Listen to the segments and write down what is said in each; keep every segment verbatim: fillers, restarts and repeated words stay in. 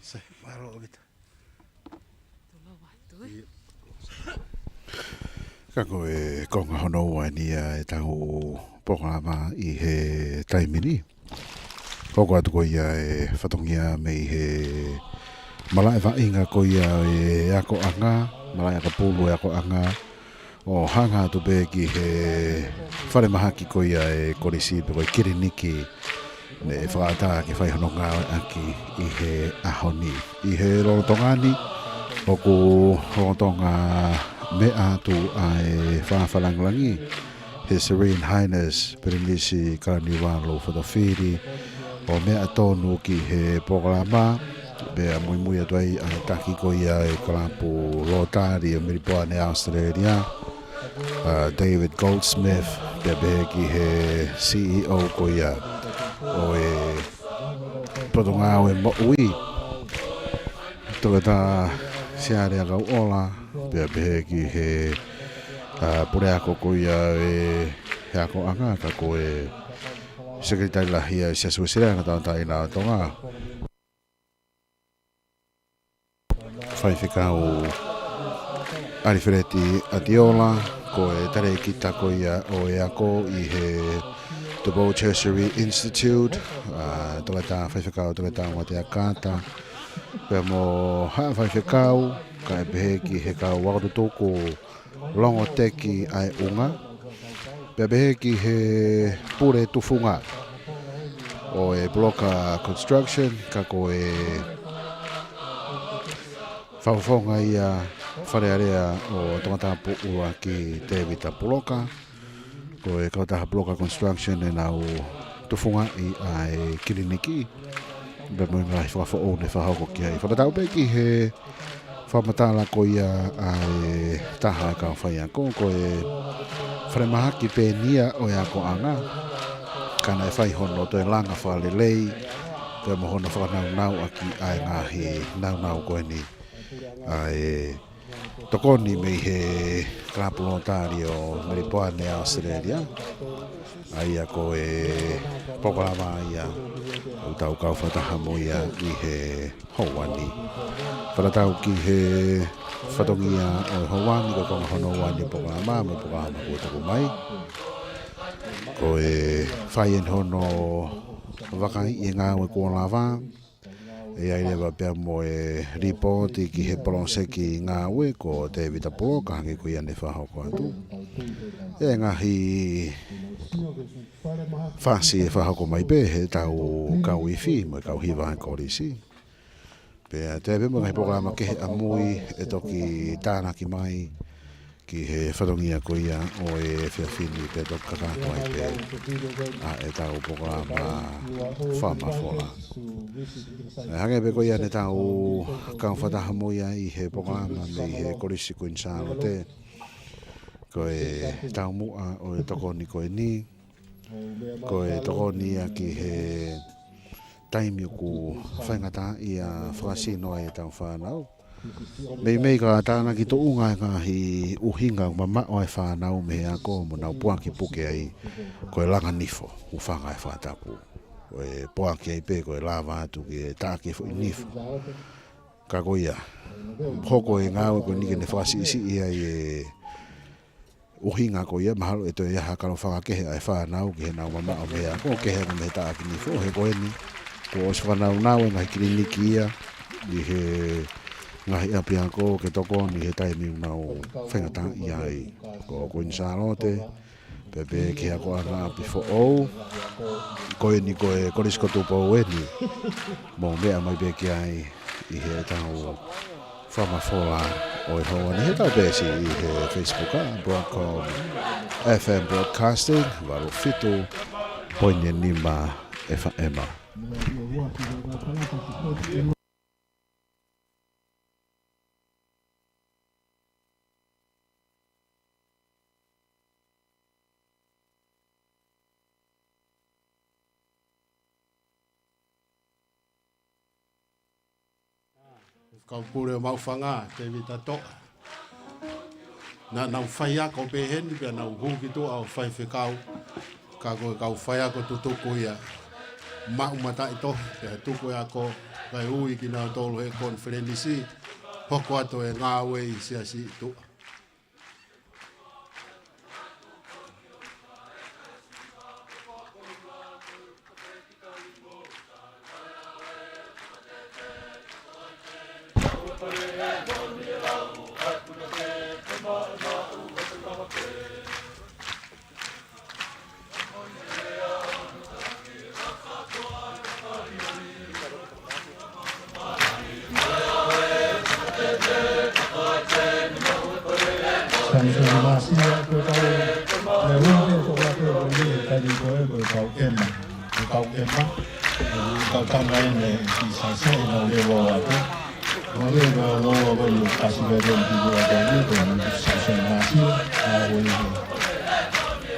Sai, mālō ʻaupito. Ka ko e konga hono ua eni ia ʻetau polokalama ʻi he taimi ni. Hoko atu ko ia e fatongia mei he malaʻe vaʻinga ko ia e akoʻanga, malaʻe akapulu e akoʻanga, ʻo hanga atu pē ki he falemahaki ko ia e kolisi pe ko e kiliniki naʻe fakaʻatā ke fai hono ngāueʻaki ʻi he ʻaho ni. ʻI he lolotonga ni, ʻoku lolotonga meʻa atu ʻa e Faʻahinga Lāngilangi, His Serene Highness Pilinisi Kalaniuvalu Fotofili, ʻo meʻa tonu ki he polokalama, pea muimui atu ai ʻa e taki ko ia e kalapu Lotari ʻo Melipoane, ʻAositelēlia, ʻa David Goldsmith, pea pehē ki he C E O ko ia ʻo e Potungāue Moʻui, Toketā Siale ʻAkauʻola, pea pehē ki he, ʻa, puleako ko ia e, he akoʻanga, ka ko e Sekelitali Lahi ʻa e Siasi Uēsiliana Tauʻatāina ʻo Tonga, Faifekau ʻAlifeleti ʻAtiola, ko e talēkita ko ia ʻo e ako ʻi he Tupou Tertiary Institute, ʻa, Toketā Faifekau Toketā Matea Kata, pea mo Haʻa Faifekau, kae pehē ki he kau ako tutuku Longoteki ʻa e ʻUnga, pea pehē ki he pule tufunga ʻo e Puloka Construction, ka ko e fakafofonga ia Fale Alea ʻo Tongatapu ʻUluaki Tēvita Puloka, ko e kautaha Puloka Construction ʻenau tufungaʻi ʻa e kiliniki, pea mo e ngaahi fakafoʻou naʻe fakahoko ki ai. Fakatatau pē ki he fakamatala ko ia ʻa e taha e kau faiako, ko e falemahaki pē eni ia ʻo e akoʻanga, ka naʻe fai hono toe langa fakalelei, pea mo hono fakanaunauʻaki ʻa e ngaahi naunau ko eni ʻa e tokoni mei he kalapu Lotari ʻo Melipoane, ʻAositelēlia, ʻa ia ko e polokalama ia ʻoku tau kau fakataha mo ia ʻi he houa ni. Fakatatau ki he fatongia ʻo e houa ni, ko e konga hono ua eni e polokalama, mo e polokalama kuo tuku mai, ko e fai eni hono vakaiʻi e ngāue kuo lava, ʻe ʻi ai leva pea mo e lipooti ki he palōseki ngāue ko Tēvita Puloka, hangē ko ia naʻe fakahoko atu. ʻE ngaahi fasi ʻe fakahoko mai pē heʻetau kau ifi mo e kau hiva e kolisi. Pea toe pē mo e ngaahi polokalama kehe ʻamui ʻe toki tānaki mai ki he fatongia ko ia ʻo e efiafi ni, pea toki kakato ai pē ʻa ʻetau polokalama fakamafola. ʻE hangē pē ko ia naʻa tau kau fakataha mo ia ʻi he polokalama mei he Kolisi Kuini Sālote, ko e taumuʻa ʻo e tokoni ko eni, ko e tokoni ia ki he taimi ʻoku faingataʻaʻia fakasino ai ʻetau fānau. Meimei ka tānaki tuʻunga e ngaahi ʻuhinga ʻoku mamaʻo ai e fānau mei he ako mo nau puaki puke ai, ko e langa nifo, hūfanga he fakatapu. Ko e puaki ai pē ko e lava atu ke taʻaki e foʻi nifo. Ka ko ia, hoko e ngāue ko eni ke ne fakasiʻisiʻi ai e ʻuhinga ko ia, mahalo ʻe toe ʻi ai ha kalofanga kehe ʻa e fānau ki heʻenau mamaʻo mei he ako, kehe ange mei he taʻaki nifo, he ko eni, kuo ʻosi fakanaunau e ngaahi kiliniki ia ʻi he ngaahi ʻapiako ke tokoni he taimi ʻoku nau faingataʻaʻia ai. Ko Kuini Sālote, pea pehē ki he akoʻanga ʻapi foʻou, ko eni ko e Kolisi ko Tupou eni, mou meʻa mai pē ki ai ʻi heʻetau fakamafola ʻo e houa ni, heʻetau peesi ʻi he Facebook, ʻa Broadcom F M Broadcasting, valu fitu poini nima F M. Faifekau Pule ʻo Maʻufanga, Tēvita Toʻa. Naʻa nau faiako pē heni, pea nau hū ki tuʻa ʻo faifekau, ka ko e kau faiako tutuku ia. maʻu mataʻitohi, pea tuku e ako, kae ui kinautolu he konifelenisi, hoko atu e ngāue ʻi he siasi ʻi tuʻa. Samson Masia, ko e kau, e, ua ke ko ua ke o ni, e taimi ko ē, ko e kau ʻEma. Ko e kau ʻEma. Ko e kau tama ʻeni, ki Sase, na le lo ake. Ko le lo lo ko ni kasi le lo ki lo ake ni, ko ni Samson Masia, a o ni.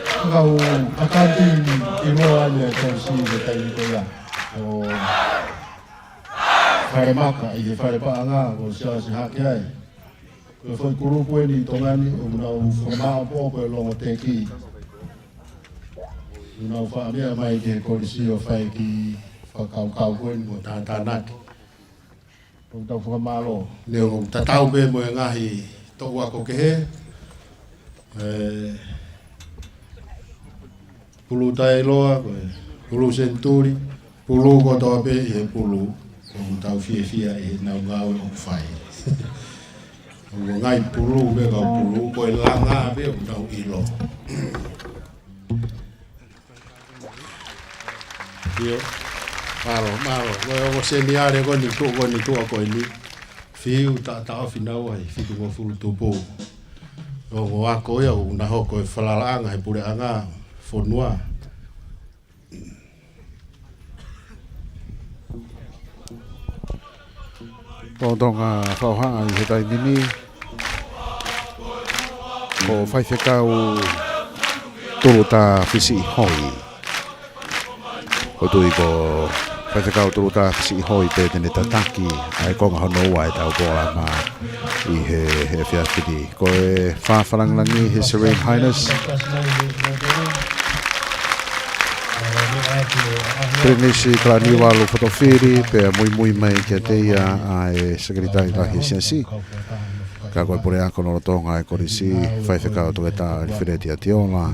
Ko e kau akati ni, ki lo ane, ko si, ko e taimi ko ia. Ko Fale Maka, ʻi he fale paʻanga, ko Siaosi Hakeai. Ko e foʻi kulupu ʻeni ʻi Tonga ni, ʻoku nau fakamāʻopoʻopo ko e Longoteki. ʻOku nau faʻa meʻa mai ki he kolisi ʻo fai e kiʻi fakakaukau ko eni mo tātānaki. ʻOku tau fakamālō. Neongo ʻoku tatau pē mo e ngaahi toʻu ako kehe. ʻE, Pulu Taʻeʻiloa, ko e Pulu Senituli, pulu kotoa pē ʻi he pulu, ʻoku tau fiefia ʻi heʻenau ngāue ʻoku fai. ʻOku ngaahi pulu pē kau pulu, ko e langa pē ʻoku tau ʻilo. ʻIo, mālō, mālō. Ko e ongo seniale ko eni tuʻu, ko eni tuʻu ko eni. Fiu taʻataʻofi naua ʻi he fitungofulu tupu. Ongo ako ia ʻoku na hoko ko e falalaʻanga he puleʻanga fonua. Lolotonga fakahohaʻa ʻi he taimi ni, ko Faifekau Tuluta Fisiʻihoi. ʻOku ou tui ko Faifekau Tuluta Fisiʻihoi pē te ne tataki ʻa e konga hono ua ʻetau polokalama ʻi he, he efiafi ni. Ko e fāfā lāngilangi His Serene Highness Pilinisi Kalaniuvalu Fotofili, pea muimui mai kiate ia ʻa e Sekelitali Lahi ʻo e Siasi. Ka ko e puleako lolotonga e kolisi, Faifekau Toketā ʻAlifeleti ʻAtiola.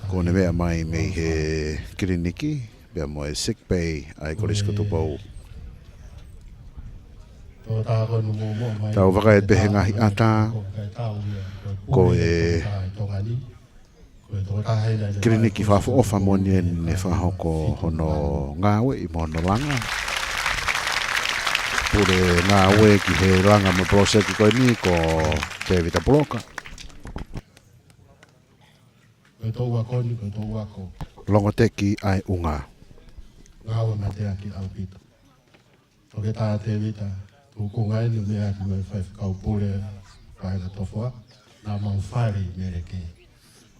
Kuo ne meʻa mai mei he kiliniki, pea mo e sick bay ʻa e Kolisi ko Tupou. Tau vakai pē he ngaahi ʻata, ko e kiliniki fakaʻofoʻofa moʻoni ʻeni ne fakahoko hono ngāueʻi mo hono langa. Pule ngāue ki he langa mo e poloseki ko eni ko Tēvita Puloka. Ko e toʻu ako ni, ko e toʻu ako. Longoteki ʻa e ʻunga. Ngāue mateaki ʻaupito. Toketā Tēvita, tuku ngai ni meʻa ki he Faifekau Pule, Faifekau Tofoa, naʻa mau fale ʻi Meleke.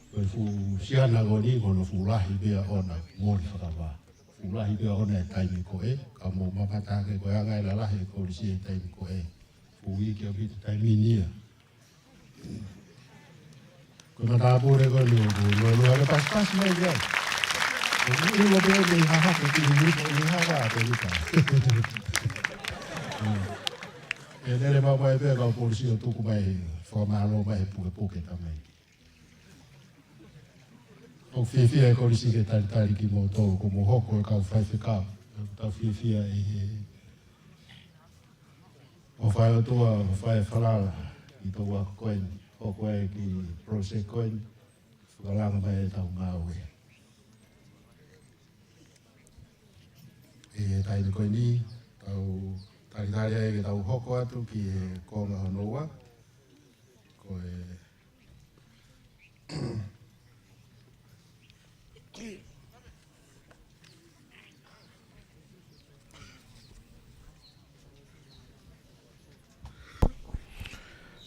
Ko e fuʻu siana ko eni, ko hono fuʻu lahi pē ʻona, moli fakavā. Fuʻu lahi pē ʻona he taimi ko ē, ka mou mamata hake ko e anga e lalahi e kolisi he taimi ko ē. Fuʻu iiki ʻaupito taimi ni ia. Ko e matāpule ko eni ʻoku lua lua ke pasipasi mai ia. ʻOku ʻilo pē ʻeni ha hake ki he ʻilo ʻeni ha vā pē ʻi ka. ʻE lele mau mai pē kau polisi ʻo tuku mai he fakamālō mai he pukepuke ka mai. ʻOku fiefia e kolisi ke talitali kimoutolu ko mou hoko e kau faifekau. ʻOku tau fiefia ʻi he ʻo fai ʻOtua, ʻo fai falala ʻi he toʻu ako ko eni, ʻo ko e kiʻi project ko eni, fakalanga mai ʻetau ngāue. ʻI he taimi ko eni, tau talitali ai ke tau hoko atu ki he konga hono ua, ko e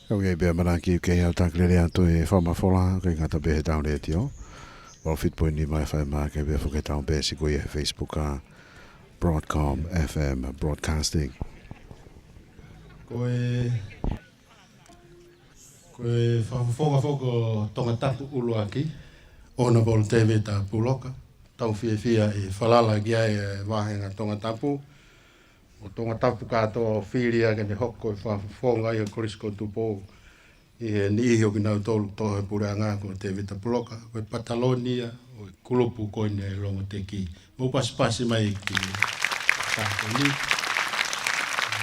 Kau ia pea manaki ke au takalele atu e fakamafola, ke ngata pē he tau letiō. Valu fitu poini nima F M, ke pea foki tau pē siku ia he Facebook ʻa Broadcom F M Broadcasting. Ko e Ko e fakafofonga foki ʻo Tongatapu ʻUluaki, Honourable Tēvita Puloka, tau fiefia ʻi he falala ki ai e vāhenga Tongatapu. ʻO Tongatapu kātoa ʻo fili ia ke ne hoko ko e fakafofonga ʻi he Kolisi ko Tupou ʻi he niʻihi ʻo kinautolu tō he puleʻanga ko Tevita Puloka, ko e pataloni ia ʻo e kulupu ko eni ʻa e Longoteki. Mou pasipasi mai ki he tāpuni.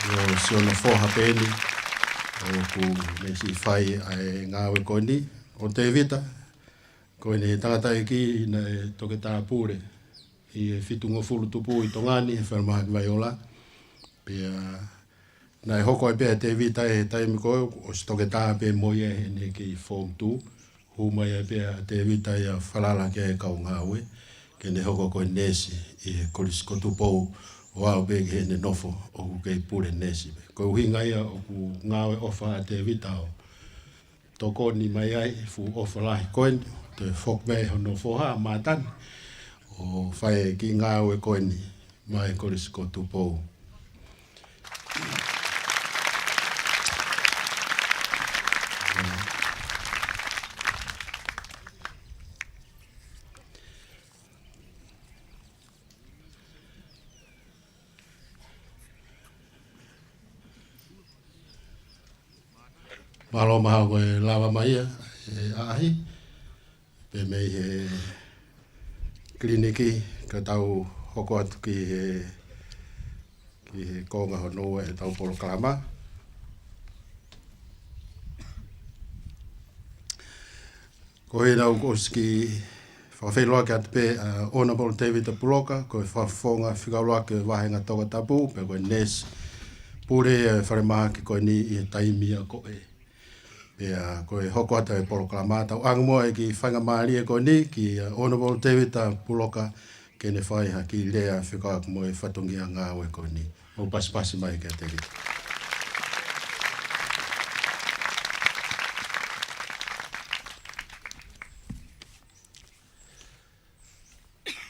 ʻIo, siʻono foha pē eni ʻoku ne siʻi fai ʻa e ngāue ko eni. ʻO Tevita, ko ʻene tangataʻeiki naʻe toketā pule ʻi he fitungofulu tupu ʻi Tonga ni he Falemahaki Vaiola. Pea naʻe hoko ai pē ʻa Tevita he taimi ko ē ʻosi toketā pē mo ia heʻene kei form two. Hū mai ai pē ʻa Tevita ia ʻo falala ki ai e kau ngāue ke ne hoko ko e neesi ʻi he Kolisi ko Tupou ʻo aʻu pē ki heʻene nofo ʻoku kei pule neesi pē. Ko e ʻuhinga ia ʻoku ngāue ʻofa ʻa Tevita ʻo tokoni mai ai e fuʻu ʻofa lahi ko eni, toe foki mai hono foha ʻa Mātani ʻo fai e kiʻi ngāue ko eni maʻa e Kolisi ko Tupou. Mālō mahalo ko e lava mai ia e ʻaʻahi pē mei he kiliniki ka tau hoko atu ki he, ki he konga hono ua ʻetau polokalama. Ko e ʻuhinga ia ʻoku ʻosi kiʻi fakafeʻiloaki atu pē ʻa Honourable Tevita Puloka, ko e fakafofonga fika ʻuluaki ʻo e vāhenga Tongatapu, pea ko e neesi pule ʻa e falemahaki ko eni ʻi he taimi ia ko ē. Pea ko e hoko atu e polokalama, tau ʻange muʻa e kiʻi faingamālie ko eni kia Honourable Tevita Puloka ke ne fai ha kiʻi lea fekauʻaki mo e fatongia ngāue ko eni. Mou pasipasi mai kia Tevita.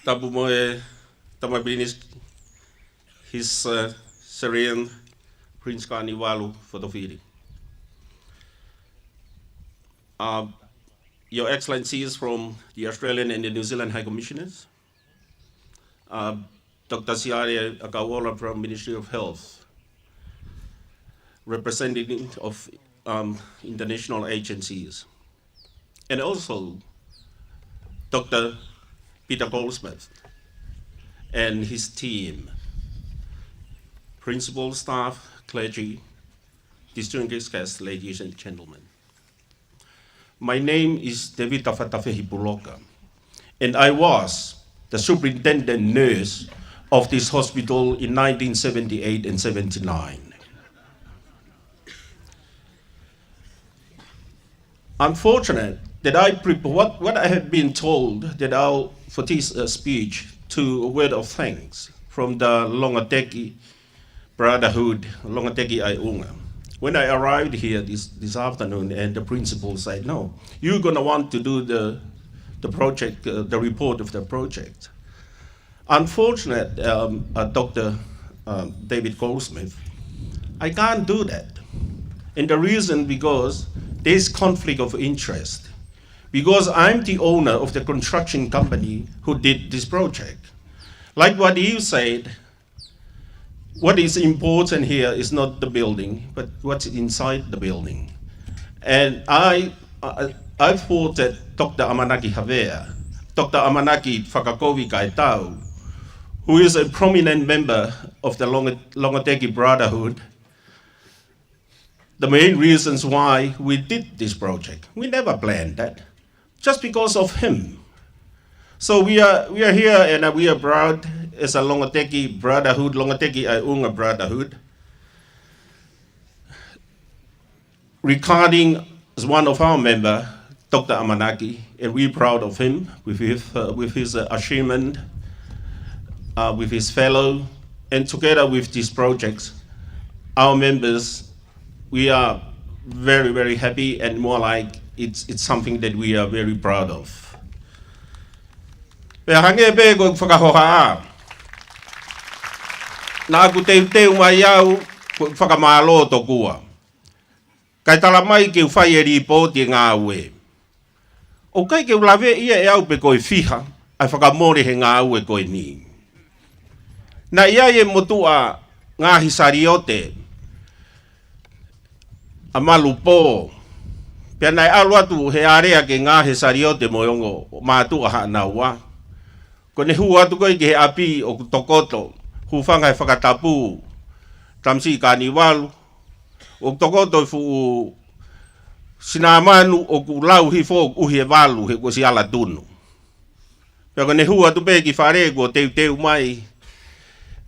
Tapu mo e Tama Pilinisi, His, uh, Serene Prince Ganiwalu Fotofili. Uh, Your Excellencies from the Australian and the New Zealand High Commissioners, uh, Doctor Siale ʻAkauola from Ministry of Health, representative of, um, international agencies, and also Doctor Peter Goldsmith and his team, principal, staff, clergy, distinguished guests, ladies and gentlemen. My name is Tevita Fatafehi Puloka, and I was the superintendent nurse of this hospital in nineteen seventy-eight and seventy-nine. I'm fortunate that I pre-, what, what I have been told that I'll, for this, uh, speech, to a word of thanks from the Longoteki Brotherhood, Longoteki ʻa e ʻUnga. When I arrived here this, this afternoon, and the principal said, "No, you're gonna want to do the, the project, uh, the report of the project." Unfortunate, um, uh, Doctor, um, David Goldsmith, I can't do that. And the reason because there's conflict of interest. Because I'm the owner of the construction company who did this project. Like what you said, what is important here is not the building, but what's inside the building. And I, I, I thought that Doctor ʻAmanaki Havea, Doctor ʻAmanaki Fakakovi Kaitau, who is a prominent member of the Longo-, Longoteki Brotherhood, the main reasons why we did this project. We never planned that. Just because of him. So we are, we are here and, uh, we are proud as a Longoteki Brotherhood, Longoteki ʻa e ʻUnga Brotherhood, regarding as one of our member, Doctor ʻAmanaki, and we're proud of him with his, uh, with his, uh, achievement, uh, with his fellow, and together with these projects, our members, we are very, very happy, and more like it's, it's something that we are very proud of. Pea hangē pē ko e fakahohaʻa, naʻa ku teuteu mai au ko e fakamālō tokua. Kae tala mai ke u fai e lipooti e ngāue. ʻOku ʻikai ke u laveʻi ia ʻe au pe ko e fiha, ʻa e fakamole he ngāue ko eni. Naʻe ʻi ai e motuʻa ngaahi saliote ʻa Malupō. Pea naʻe ʻalu atu he alea ke ngaahi saliote mo e ongo mātuʻa haʻanaua. Ko ʻene hū atu ko ē ki he ʻapi ʻoku tokoto, hūfanga he fakatapu, tamasiʻi kānivalu, ʻoku tokoto e fuʻu sinamanu ʻoku lau hifo ʻoku ʻuhi e valu he kuo ʻosi ala tunu. Pea ko ʻene hū atu pē ki fale kuo teuteu mai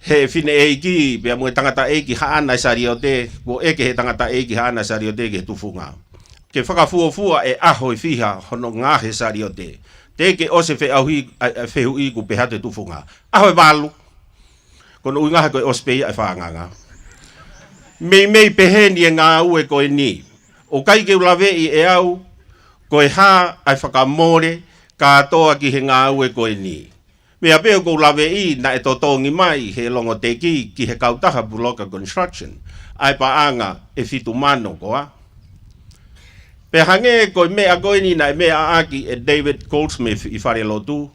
he fineʻeiki, pea mo e tangataʻeiki haʻana e saliote, kuo ʻeke he tangataʻeiki haʻana e saliote ki he tufunga. Ke fakafuofua e ʻaho ʻe fiha hono ngaahi e saliote. Teʻeki ʻosi e feʻauhi, ʻa, ʻa, fehuʻi kuo pehē atu e tufunga. ʻAho ʻe valu. Ko hono ʻuhinga he ko e ʻosi pē ia e fānganga. Meimei pehē ni e ngāue ko eni. ʻOku ʻikai ke u laveʻi ʻe au, ko e hā ʻa e fakamole kātoa ki he ngāue ko eni. Meʻa pē ʻoku ou laveʻi naʻe totongi mai he Longoteki ki he kautaha Puloka Construction, ʻa e paʻanga ʻe fitu mano koā. Pea hangē ko e meʻa ko eni naʻe meʻa ʻaki ʻe David Goldsmith ʻi falelotu,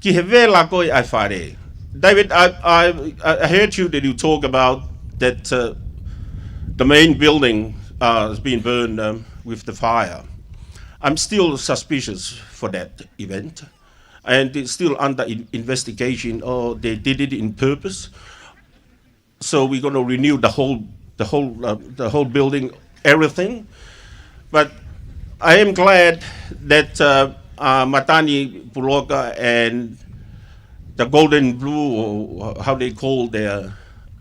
ki he vela ko ē ʻa e fale. David, I, I, I heard you that you talk about that, uh, the main building, uh, has been burned, um, with the fire. I'm still suspicious for that event, and it's still under in-, investigation, or they did it in purpose. So we're gonna renew the whole, the whole, uh, the whole building, everything. But I am glad that, uh, uh, Matani Puloka and the Golden Blue, or how they call their,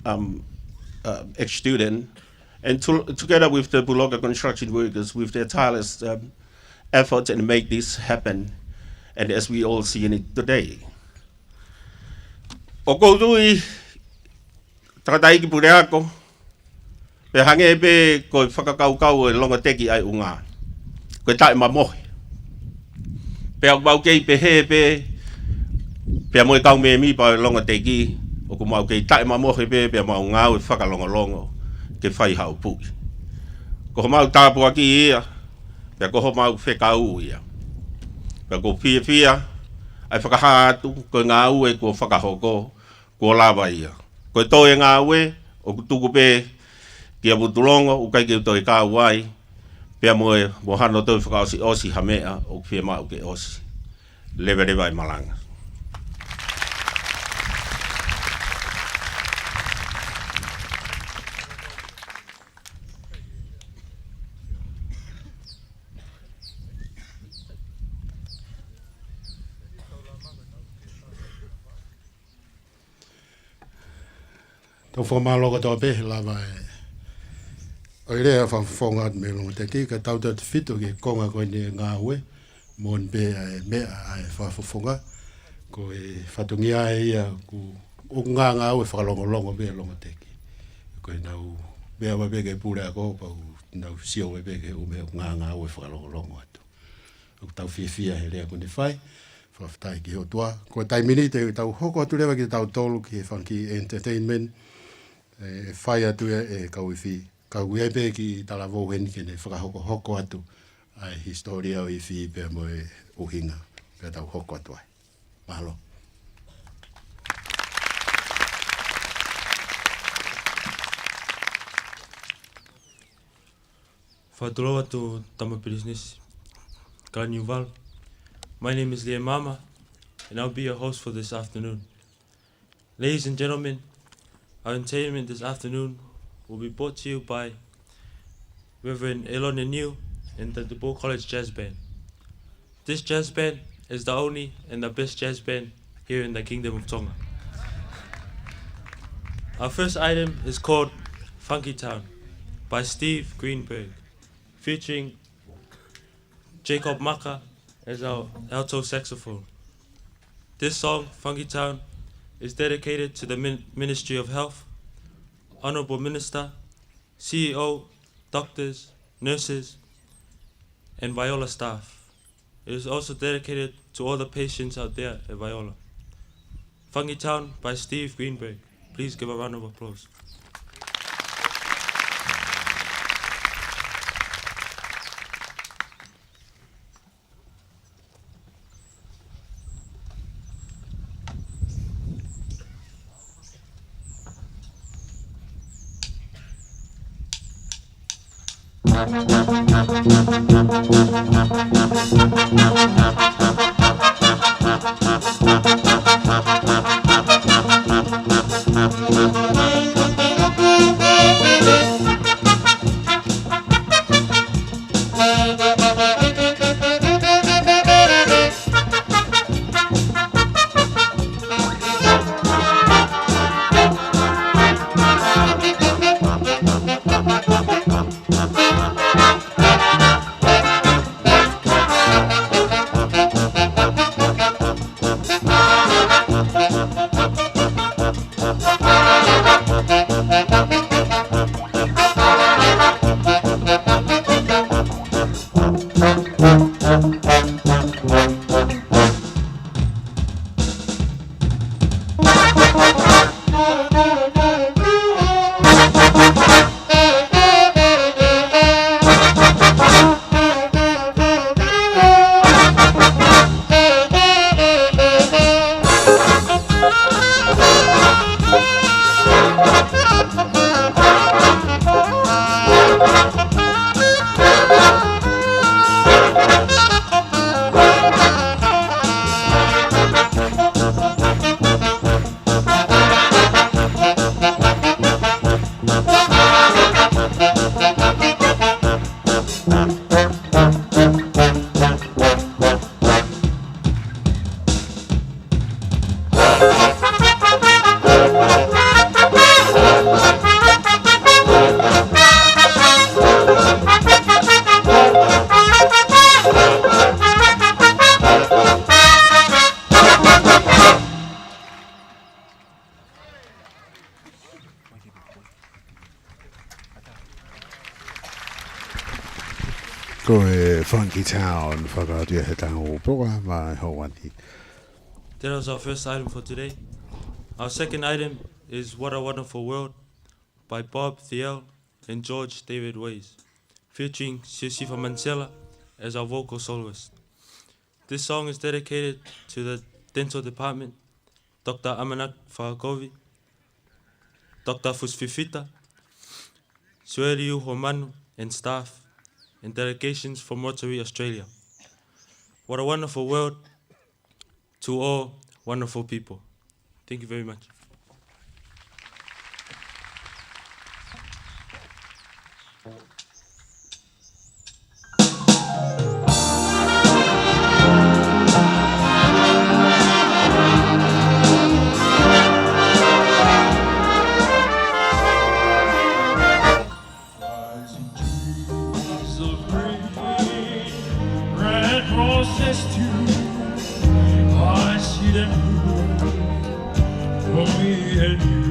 um, uh, ex-student, and to-, together with the Puloka construction workers, with their tireless, um, efforts and make this happen, and as we all seeing it today. ʻOku ou tui, tangataʻeiki puleako, pea hangē pē ko e fakakaukau ʻo e Longoteki ʻa e ʻuhinga, ko e taʻemamohe. Pea ʻoku mau kei pehē pē, pea mo e kau mēmipa ʻo e Longoteki, ʻoku mau kei taʻemamohe pē, pea mau ngāue fakalongolongo ke fai ha ʻupuʻi. Ko homau tāpuaki ia, pea ko homau fekau ia. Pea ʻoku ou fiefia ʻa e fakahā atu, ko e ngāue kuo fakahoko, kuo lava ia. Ko e toe ngāue, ʻoku tuku pē kia Vutulongo, ʻoku ʻikai ke u toe kau ai, pea mo e, mo hano toe fakaʻosiʻosi ha meʻa ʻoku fiemaʻu ke ʻosi. Leveleva e malanga. Tau fakamālō kotoa pē he lava e ʻo e lea fakafofonga atu mei Longoteki, ka tau tautefito ki he konga ko eni e ngāue, moʻoni pē ʻa e meʻa ʻa e fakafofonga, ko e fatongia ia ʻoku, ʻoku ngāngāue fakalongolongo pē Longoteki. Ko ʻenau meʻa mai pē ki he puleako, pea ʻoku nau sio mai pē ki he ʻū meʻa ʻoku ngāngāue fakalongolongo atu. ʻOku tau fiefia he lea kuo ne fai, fakafetaʻi ki he ʻOtua. Ko e taimi ni te tau hoko atu leva kitautolu ki he fanga kiʻi entertainment, ʻe, ʻe fai atu ia ʻe Kauifi. Ka ʻoku ʻi ai pē kiʻi talavou heni ke ne fakahokohoko atu ʻa e hisitōlia ʻo Ifi pea mo e ʻuhinga, pea tau hoko atu ai. Mālō. Fakatulou atu Tama Pilinisi Kalaniuvalu. My name is Liemama, and I'll be your host for this afternoon. Ladies and gentlemen, our entertainment this afternoon will be brought to you by Reverend Elon Eniu and the Dubourg College Jazz Band. This jazz band is the only and the best jazz band here in the Kingdom of Tonga. Our first item is called Funky Town by Steve Greenberg, featuring Jacob Maka as our alto saxophone. This song, Funky Town, is dedicated to the Min-, Ministry of Health, Honourable Minister, C E O, doctors, nurses, and Viola staff. It is also dedicated to all the patients out there at Viola. Funky Town by Steve Greenberg. Please give a round of applause. Ko e Funky Town, fakaʻotua he tangu poka ma e hoani. That was our first item for today. Our second item is What a Wonderful World by Bob Thiele and George David Weiss, featuring Siosifa Manisela as our vocal soloist. This song is dedicated to the dental department, Doctor ʻAmanaki Fakakovi, Doctor Fusi Fifita, Sueli Uho Manu, and staff and delegations from Rotary Australia. What a wonderful world to all wonderful people. Thank you very much. Rising trees of green, red roses too. I see them bloom for me and you,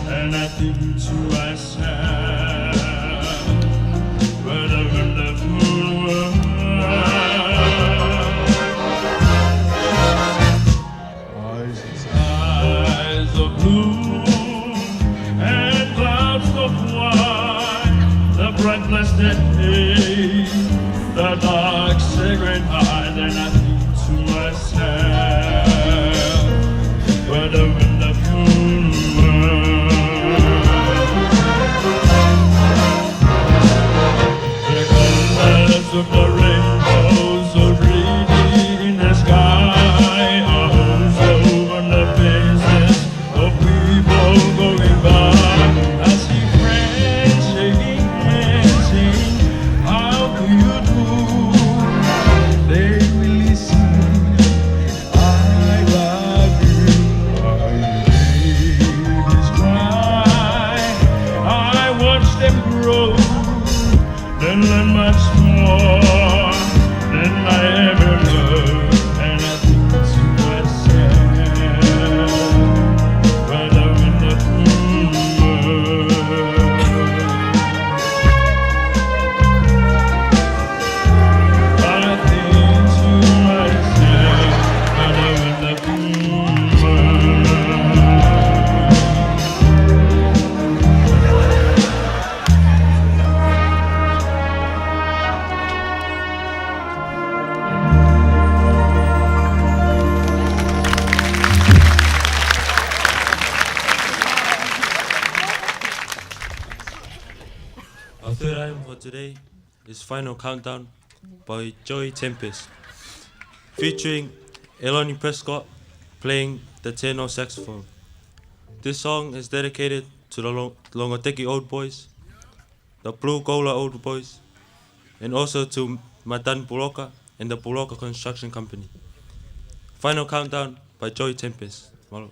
and I think to myself, what a wonderful world. Skies of blue and clouds of white, the bright blessed day, the dark sacred night, and I think to myself, what a wonderful world. The colors of the rainbow so pretty in the sky are also on the faces of people going by. I see friends shaking hands, saying, "How do you do?" They really sing, "I love you." My babies cry, I watch them grow. Then learn much more than I ever learned, and I think to myself, what a wonderful world. I think to myself, what a wonderful world. Our third item for today is Final Countdown by Joey Tempest, featuring Eloni Prescott playing the tenor saxophone. This song is dedicated to the Lo-, Longoteki Old Boys, the Blue Gola Old Boys, and also to Matan Puloka and the Puloka Construction Company. Final Countdown by Joey Tempest. Mālō.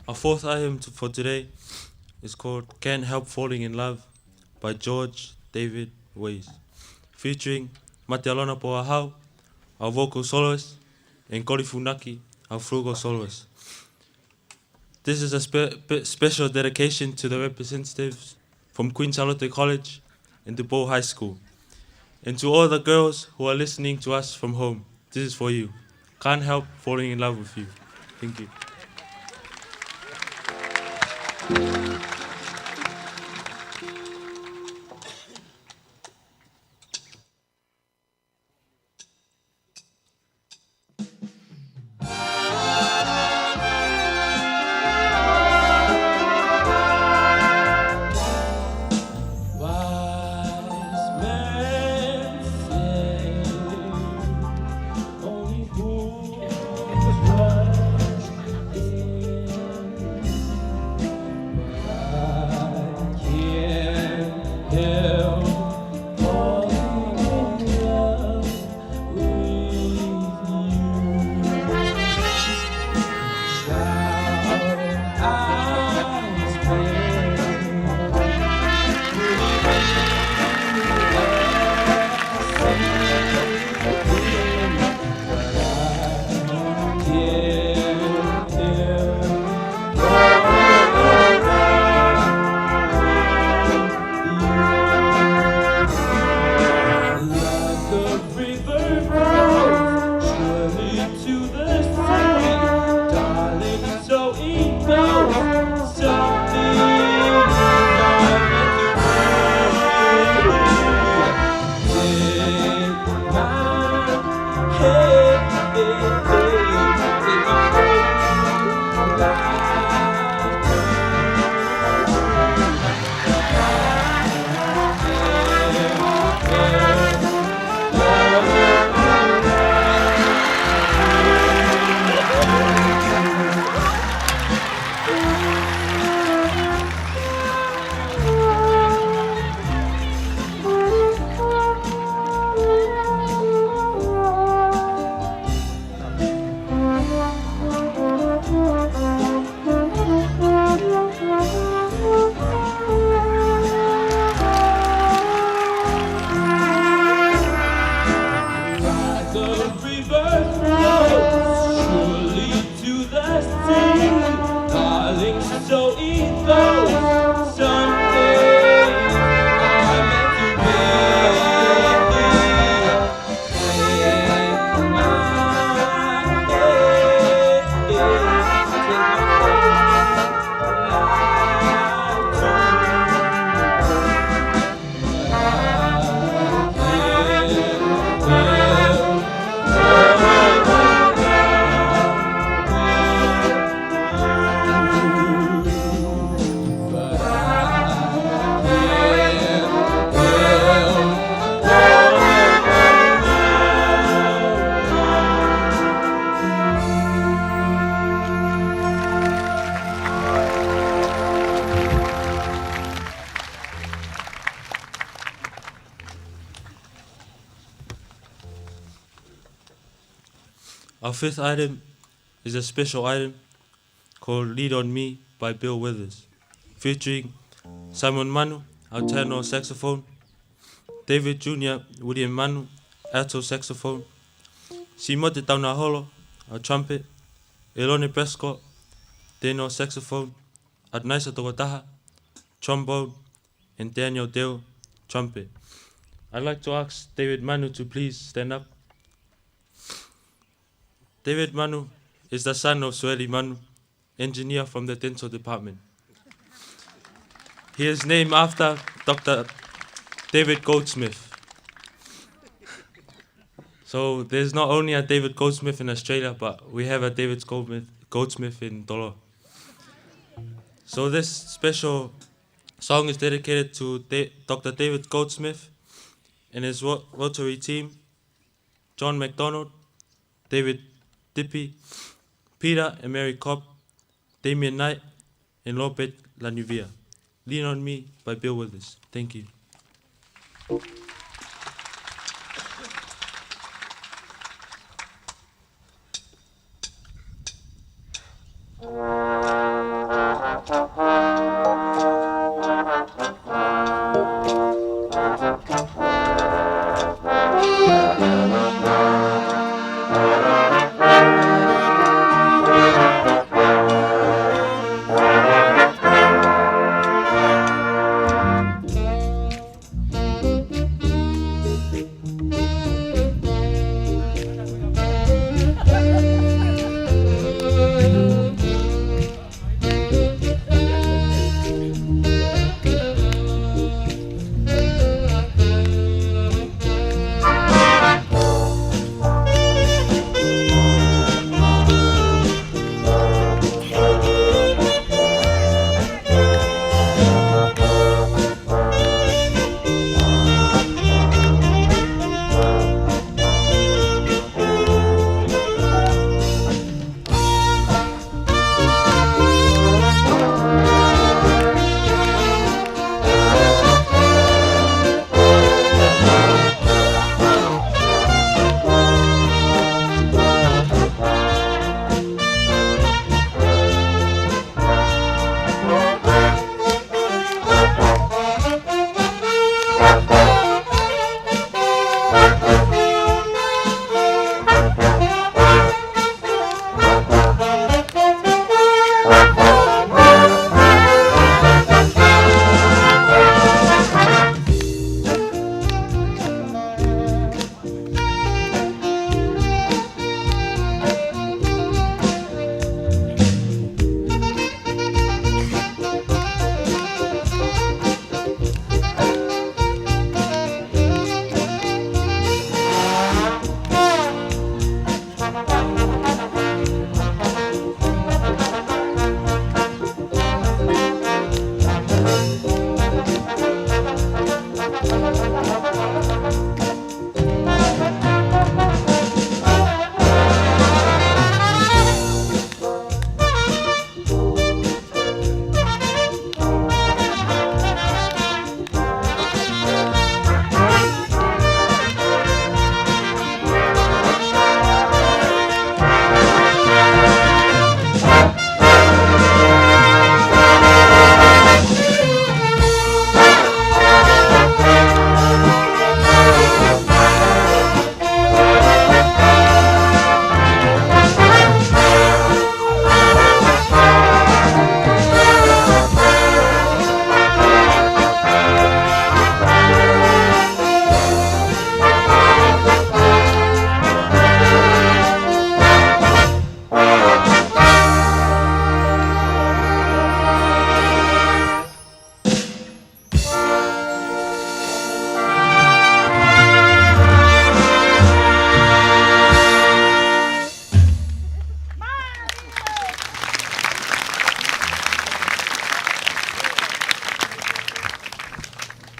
Our fourth item to, for today is called Can't Help Falling in Love by George David Wise, featuring Matealona Poahau, our vocal soloist, and Koli Funaki, our flugelhorn soloist. This is a spe-, pe-, special dedication to the representatives from Queen Sālote College and DuBois High School. And to all the girls who are listening to us from home, this is for you. Can't Help Falling in Love with You. Thank you. Our fifth item is a special item called Lean on Me by Bill Withers, featuring Simon Manu, our tenor saxophone, David Junior William Manu, alto saxophone, Simote Taunaholo, our trumpet, Elone Prescott, tenor saxophone, Adnaisa Tokotaha, trombone, and Daniel Dale, trumpet. I'd like to ask David Manu to please stand up. David Manu is the son of Sueli Manu, engineer from the dental department. He is named after Doctor David Goldsmith. So there's not only a David Goldsmith in Australia, but we have a David Goldsmith, Goldsmith in Toloa. So this special song is dedicated to Da- Doctor David Goldsmith and his ro- Rotary team, John MacDonald, David Dippy, Peter and Mary Cobb, Damien Knight, and Robert Lanuvia. Lean on Me by Bill Withers. Thank you.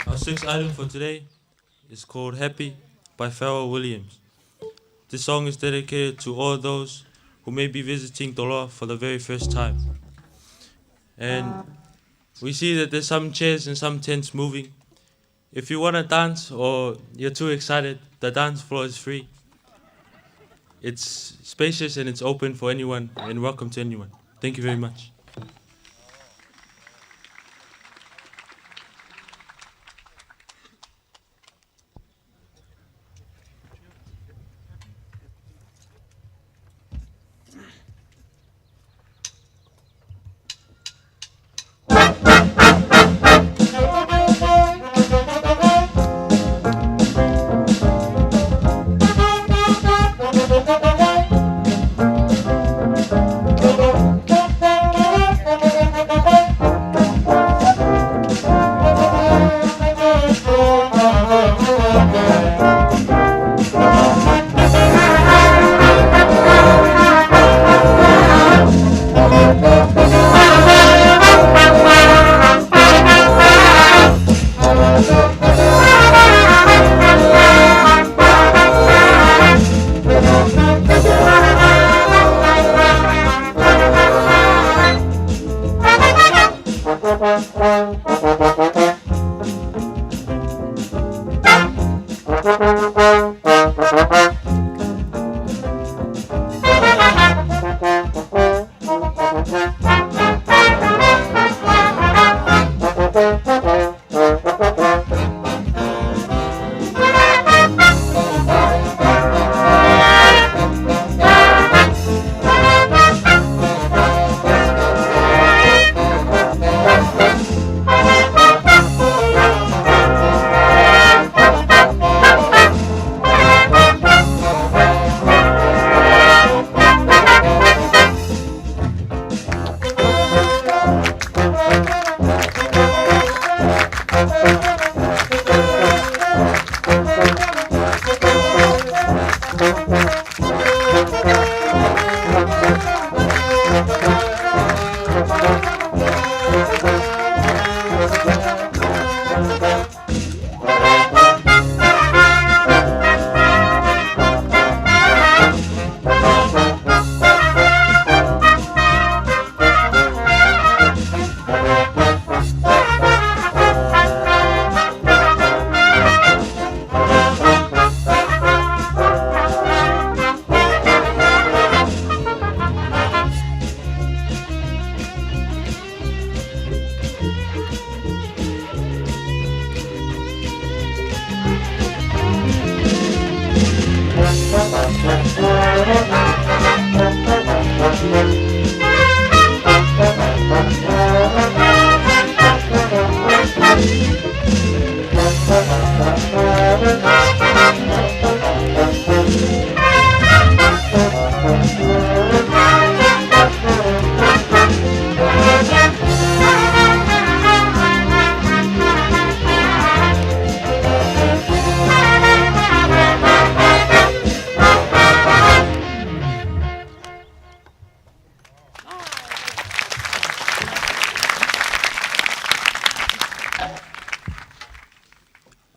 Our sixth item for today is called Happy by Pharrell Williams. This song is dedicated to all those who may be visiting Toloa for the very first time. And we see that there's some chairs and some tents moving. If you want to dance or you're too excited, the dance floor is free. It's spacious and it's open for anyone and welcome to anyone. Thank you very much.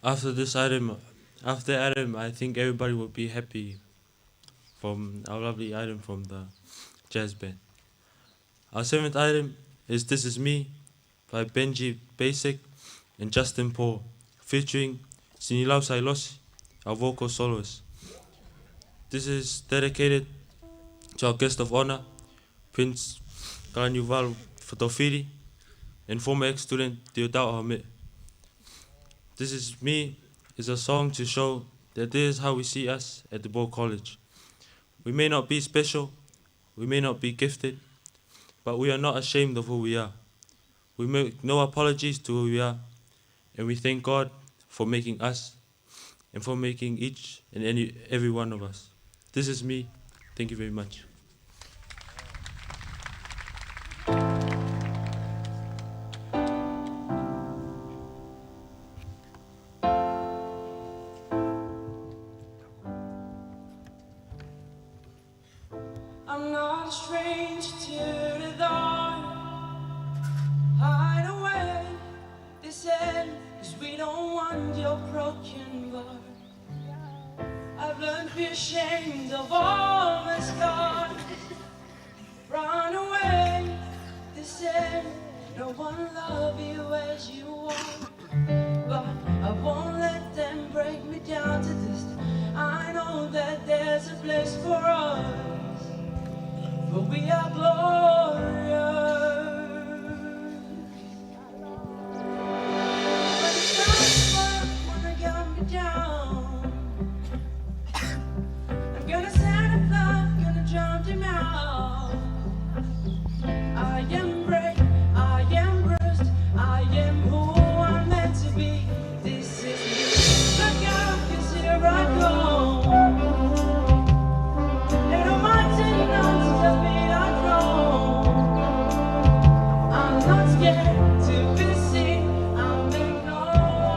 After this item, after Adam, I think everybody will be happy from our lovely item from the jazz band. Our seventh item is This Is Me by Benji Basic and Justin Paul, featuring Sinilau Sailosi, our vocal soloist. This is dedicated to our guest of honor, Prince Kalaniuvalu Fotofili, and former ex-student Teutau Aome. This Is Me is a song to show that this is how we see us at the Ball College. We may not be special, we may not be gifted, but we are not ashamed of who we are. We make no apologies to who we are, and we thank God for making us and for making each and any, every one of us. This is me. Thank you very much. I'm not a stranger to the dark. Hide away this end, 'cause we don't want your broken heart. I've learned to be ashamed of all my scars. Run away this end, no one love you as you are. But I won't let them break me down to dust. I know that there's a place for us, for we are glorious. But it's not what wanna get me down. I'm gonna stand up, I'm gonna drown him out. I am brave, I am bruised, I am who I'm meant to be. This is me. Look out, 'cause here I go. Little mountain mountains of me I grow. I'm not scared to be seen. I make no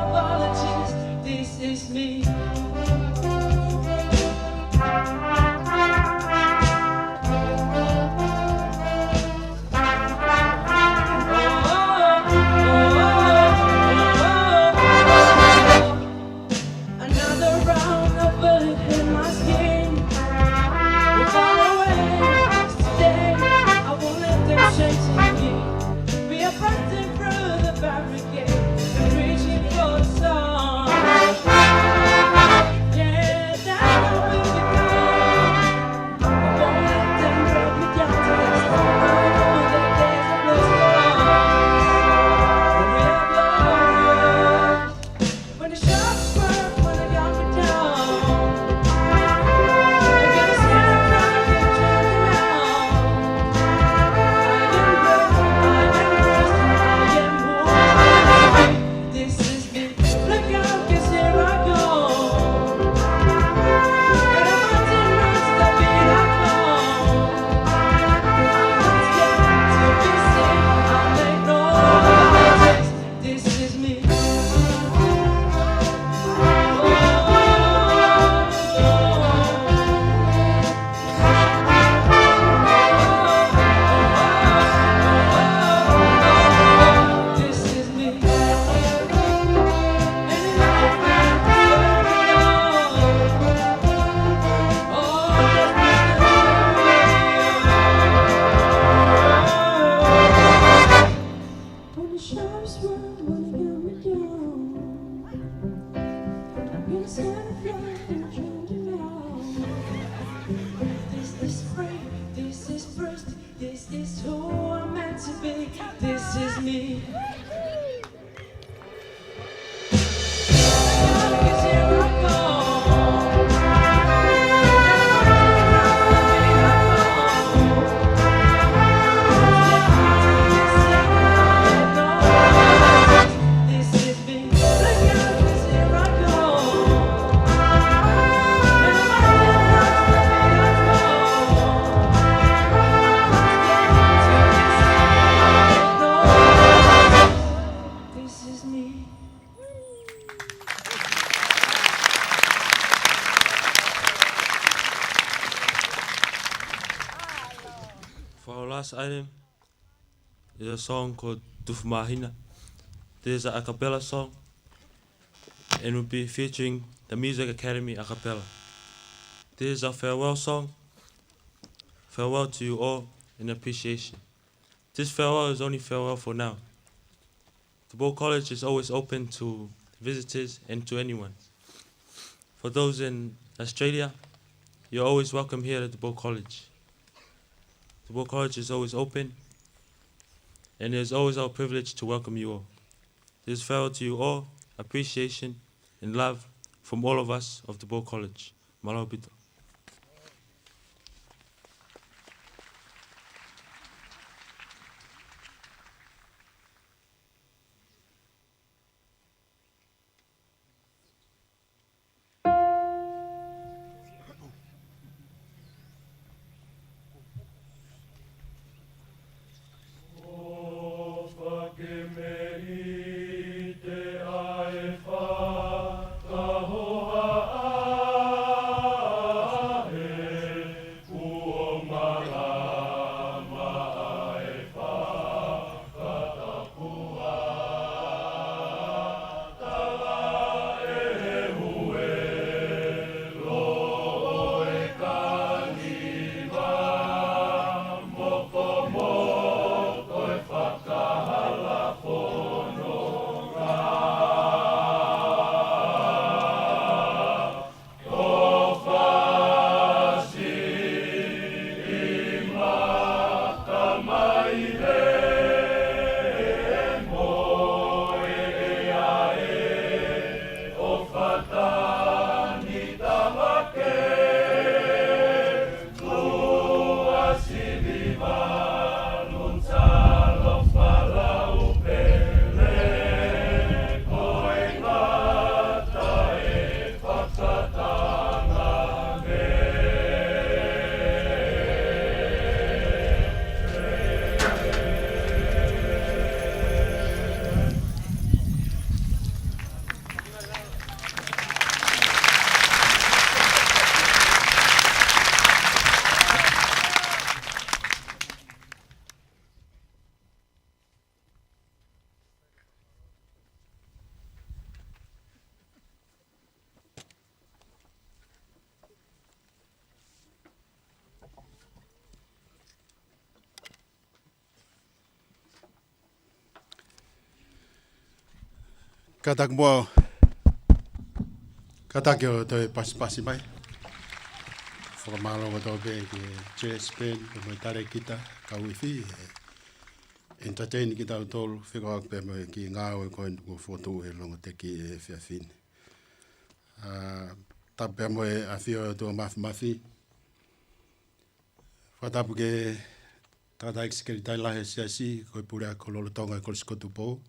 apologies. This is me. Another round of bullet in my skin. We're far away today. I won't let them shake me. We are fighting through the barricade and reaching for the sun. Yeah, that's how we become. I won't let them break me down to this. I know that there's a place for us. And we are glorious. When the sharps work, when the young are down, I'm gonna stand up and try to drown them out. I am brave, I am bruised, I am who I am. This is me. Look out, 'cause here I go. Got a mountain rocks that beat I go. I'm not scared to be seen. I make no apologies. This is me. This is me. When the sharps were running out the door, I'm gonna stand up and try to drown them out. This is free, this is bruised, this is who I'm meant to be. This is me. This is me. For our last item is a song called Tufu Māhina. This is a a cappella song and will be featuring the Music Academy a cappella. This is a farewell song. Farewell to you all in appreciation. This farewell is only farewell for now. The Bow College is always open to visitors and to anyone. For those in Australia, you're always welcome here at the Bow College. The Bow College is always open, and it is always our privilege to welcome you all. This is farewell to you all, appreciation and love from all of us of the Bow College. Mālō ʻaupito. Kātaki muʻa, kātaki ʻo toe pasipasi mai. Fakamālō kotoa pē ki he chairs pē, pea mo e talēkita, kau ifi, ʻe entertain kitautolu, fekauʻaki pea mo e kiʻi ngāue ko eni kuo fokotuʻu ʻe he Longoteki he efiafi ni. ʻA, tapu pea mo e ʻafio ʻa e ʻOtua Māfimafi. Fakatapu ki he Tangataʻeiki Sekelitali Lahi ʻo e Siasi, ko e Puleako Lolotonga ʻo e Kolisi ko Tupou.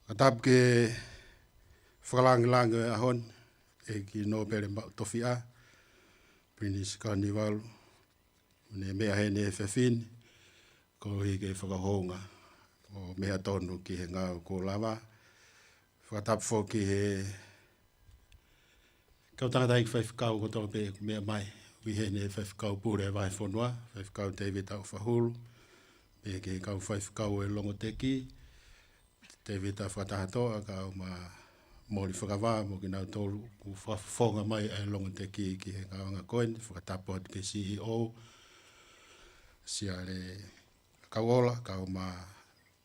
Fakatapu ki he Fakalāngilangi ʻo e ʻaho ni, ʻEiki Nōpele Maʻu Tofiʻa, Pilinisi Kanivalu, ʻoku ne meʻa heni he efiafi ni, koeʻuhi ke fakahoungaʻi ʻo meʻa tonu ki he ngāue kuo lava. Fakatapu foki ki he kau tangataʻeiki faifekau kotoa pē ʻoku meʻa mai, ʻi heni ʻa e Faifekau Pule ʻo e Vahefonua, Faifekau Tēvita ʻOfahulu, pea ki he kau faifekau ʻo e Longoteki, Tēvita Fakatahatoʻa, kau Moli Fakavā, mo kinautolu kuo fakafofonga mai ʻa e Longoteki ki he ngāueʻanga ko eni, fakatapu atu ki he C E O, Siale Kauola, kau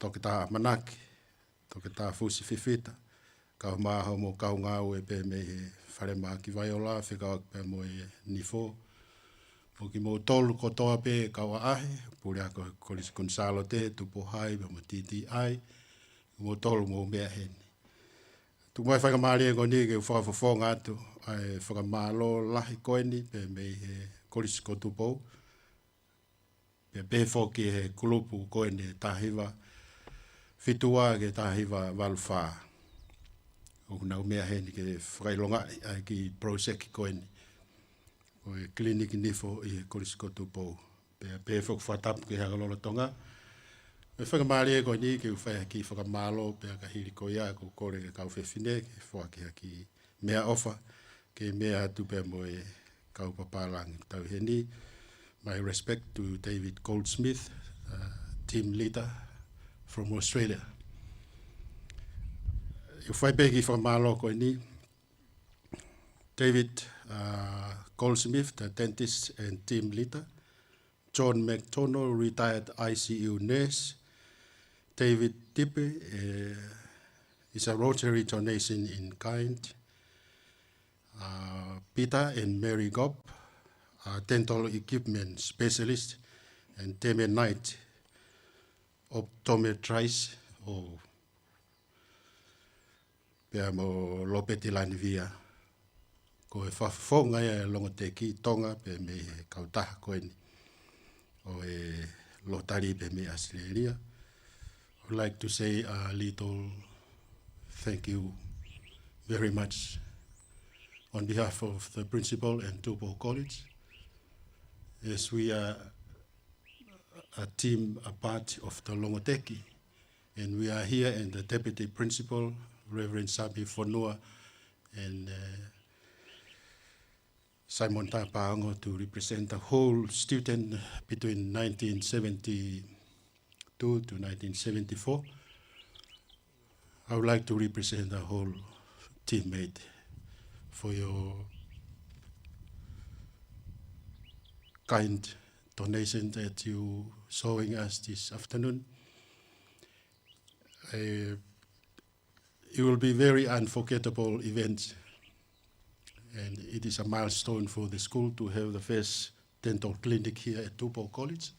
Toketā ʻAmanaki, Toketā Fusi Fifita, kau Maho mo kau ngāue pē mei he Falemahaki Vaiola, fekauʻaki pea mo e Nifo. Mo kimoutolu kotoa pē kau ʻaʻahi, Puleako Kolisi Kuini Sālote, Tupou High, pea mo T T I, kimoutolu ʻoku mou meʻa heni. Tuku mai e faingamālie ko eni ke u fakafofonga atu ʻa e fakamālō lahi ko eni pē mei he Kolisi ko Tupou. Pea pehē foki ki he kulupu ko eni ʻe taha hiva fitu ua ki he taha hiva valu fā. ʻOku nau meʻa heni ke fakaʻilongaʻi ʻa e kiʻi project ko eni ʻo e kiliniki nifo ʻi he Kolisi ko Tupou. Pea pehē foki fakatapu ki he Hanga Lolotonga. Mo e faingamālie ko eni ke u fai ha kiʻi fakamālō pea ka hili ko ia ʻoku ou kole ki he kau fefine ke foaki ha kiʻi meʻaʻofa, ke meʻa atu pea mo e kau papālangi ʻoku tau ʻi heni. My respect to David Goldsmith, uh, team leader from Australia. ʻOku ou fai pē kiʻi fakamālō ko eni. David, uh, Goldsmith, the dentist and team leader. John McDonald, retired I C U nurse. David Tipe, uh, is a Rotary donation in kind. Uh, Peter and Mary Gobb, uh, dental equipment specialist, and Teme Knight, optometrist, ʻo pea mo Lopeti Lanivia. Ko e fakafofonga ia ʻa e Longoteki Tonga pē mei he kautaha ko eni ʻo e Lotari pē mei ʻAositelēlia. I would like to say a little thank you very much on behalf of the principal and Tupou College, as we are a team, a part of the Longoteki. And we are here and the Deputy Principal, Reverend Sami Fonua, and, uh, Simon Tapaongo to represent the whole student between nineteen seventy-two to nineteen seventy-four. I would like to represent the whole teammate for your kind donation that you showing us this afternoon. Uh, it will be very unforgettable event, and it is a milestone for the school to have the first dental clinic here at Tupou College.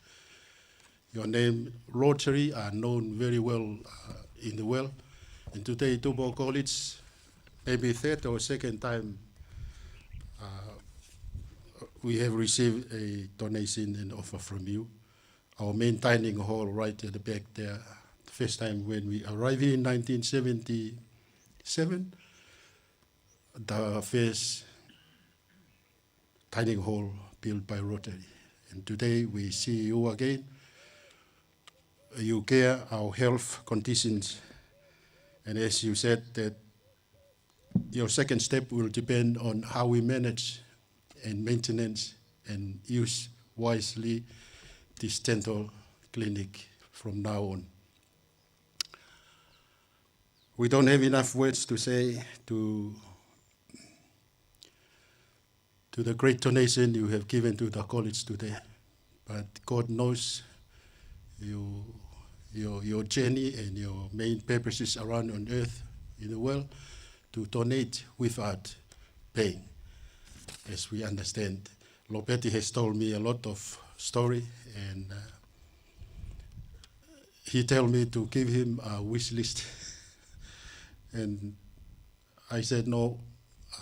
Your name, Rotary, are known very well, uh, in the world. And today, Tupou College, maybe third or second time, uh, we have received a donation and offer from you. Our main dining hall right at the back there. The first time when we arrived in nineteen seventy-seven, the first dining hall built by Rotary. And today we see you again. You care our health conditions. And as you said, that your second step will depend on how we manage and maintenance and use wisely this dental clinic from now on. We don't have enough words to say to, to the great donation you have given to the college today. But God knows you, your, your journey and your main purposes around on earth. in the world to donate without paying. As we understand, Lopeti has told me a lot of story, and, uh, he tell me to give him a wish list. And I said, "No,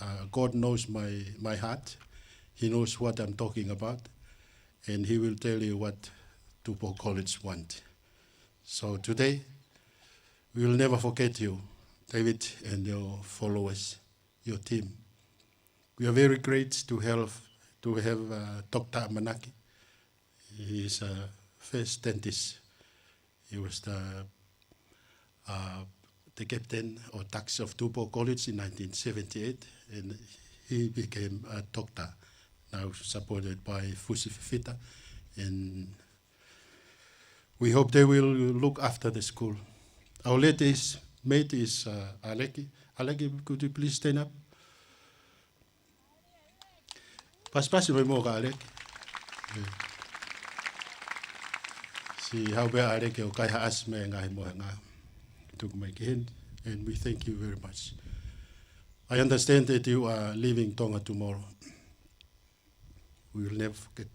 uh, God knows my, my heart. He knows what I'm talking about, and he will tell you what Tupou College want." So today, we will never forget you, David, and your followers, your team. We are very great to have, to have, uh, Doctor Amanaki. He is a first dentist. He was the, uh, the captain or dux of Tupou College in nineteen seventy-eight, and he became a doctor, now supported by Fusi Fifita, and we hope they will look after the school. Our latest mate is, uh, Aleki. Aleki, could you please stand up? Pasipasi mai muʻa kia Aleki. Siʻi haʻu pē ʻa Aleki ʻo kaihaʻasi mai e ngaahi mohenga. Tuku mai ki heni, and we thank you very much. I understand that you are leaving Tonga tomorrow. We will never forget.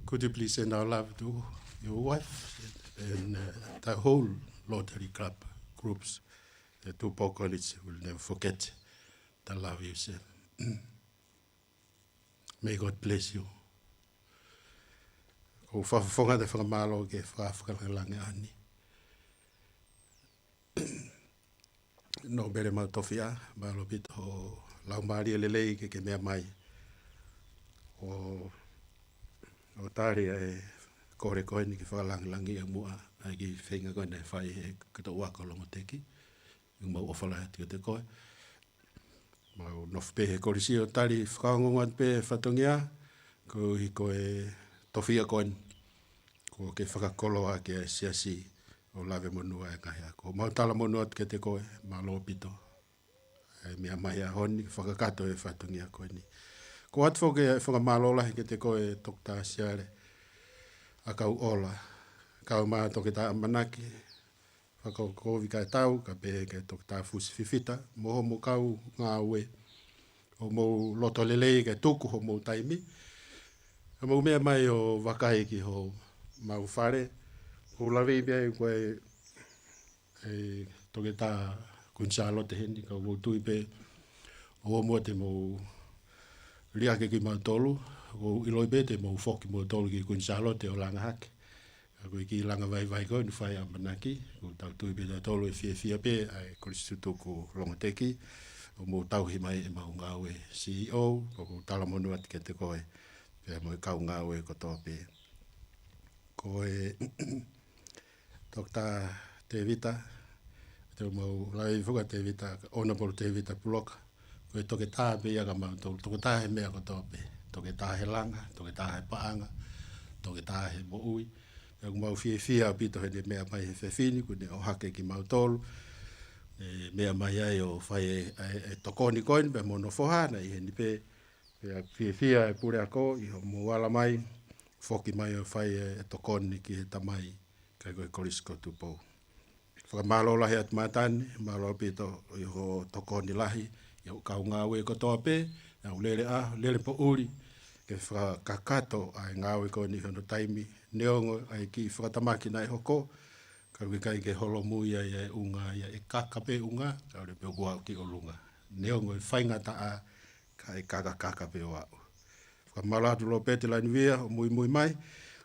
Could you please send our love to your wife and, uh, the whole Rotary Club groups? The Tupou College will never forget the love you send. May God bless you. ʻOku ou fakafofonga atu e fakamālō ki he faka-, fakalāngilangi ʻaho ni. Nōpele Maʻutofiʻa, mālō ʻaupito hoʻo laumālie lelei ke ke meʻa mai ʻo, ʻo tali e kole ko eni ke fakalāngilangiʻi muʻa ʻa e kiʻi feinga ko eni naʻe fai ʻe he kitoa ko Longoteki. ʻOku mau ʻofa lahi atu kiate koe. Mau nofo pē he kolisi ʻo tali fakaongoongo atu pē fatongia, koeʻuhi ko e tofiʻa ko eni kuo ke fakakoloa ki ai e siasi ʻo lave monū ai e ngaahi ako. Mau talamonū atu kiate koe, mālō ʻaupito e meʻa mai he ʻaho ni, fakakakato e fatongia ko eni. ʻOku ʻoatu foki e fakamālō lahi kiate koe Toketā Siale ʻAkauʻola, kaeʻumaʻā Toketā ʻAmanaki, fakakovi kae tau, kae pehē kia Toketā Fusi Fifita, mo hoʻomou kau ngāue, hoʻomou loto lelei kae tuku hoʻomou taimi. Ka mou meʻa mai ʻo vakai ki homau fale, ʻoku ou lave pē ai ko e, e Toketā Kuini Sālote heni, ka ʻoku ou tui pē ʻoua muʻa te mou liʻaki kimautolu, ʻoku ou ʻiloʻi pē te mou foki moutolu ki Kuini Sālote ʻo langa hake. Ka ko e kiʻi langa vaivai ko eni naʻe fai ʻe ʻAmanaki, ʻoku tau tui pē tautolu ʻe fiefia pē ʻa e Kolisi Tutuku Longoteki, ʻo mou tauhi mai ʻemau ngāue C E O, ʻoku ou talamonū atu kiate koe, pea mo e kau ngāue kotoa pē. Ko e Toketā Tēvita, te u mau lave foki kia Tēvita, Honourable Tēvita Puloka, ko e toketā pē ia kia mautolu, toketā he meʻa kotoa pē, toketā he langa, toketā he paʻanga, toketā he moʻui. Pea ʻoku mau fiefia ʻaupito heʻene meʻa mai he efiafi ni, kuo ne ʻohake kimautolu, ʻene meʻa mai ai ʻo fai e, e, e tokoni ko eni, pea mo hono foha naʻe ʻi heni pē, pea fiefia e puleako ʻi hoʻomou ala mai, foki mai ʻo fai e, e tokoni ki he tamai, ʻikai ko e Kolisi ko Tupou. Fakamālō lahi atu Mātani, mālō ʻaupito ʻi hoʻo tokoni lahi ʻi hoʻo kau ngāue kotoa pē, ʻa e lele ʻaho, lele poʻuli, ke fakakakato ʻa e ngāue ko eni ʻi hono taimi, neongo ʻa e kiʻi fakatamaki naʻe hoko, ka ʻoku ʻikai ke holomui ai ʻa e ʻunga ia, ʻe kaka pē ʻunga, kae ʻoua pē kuo aʻu ki ʻolunga. Neongo e faingataʻa, kae kakakaka pē ʻo aʻu. Fakamālō atu Lopeti Lanivia ʻo muimui mai.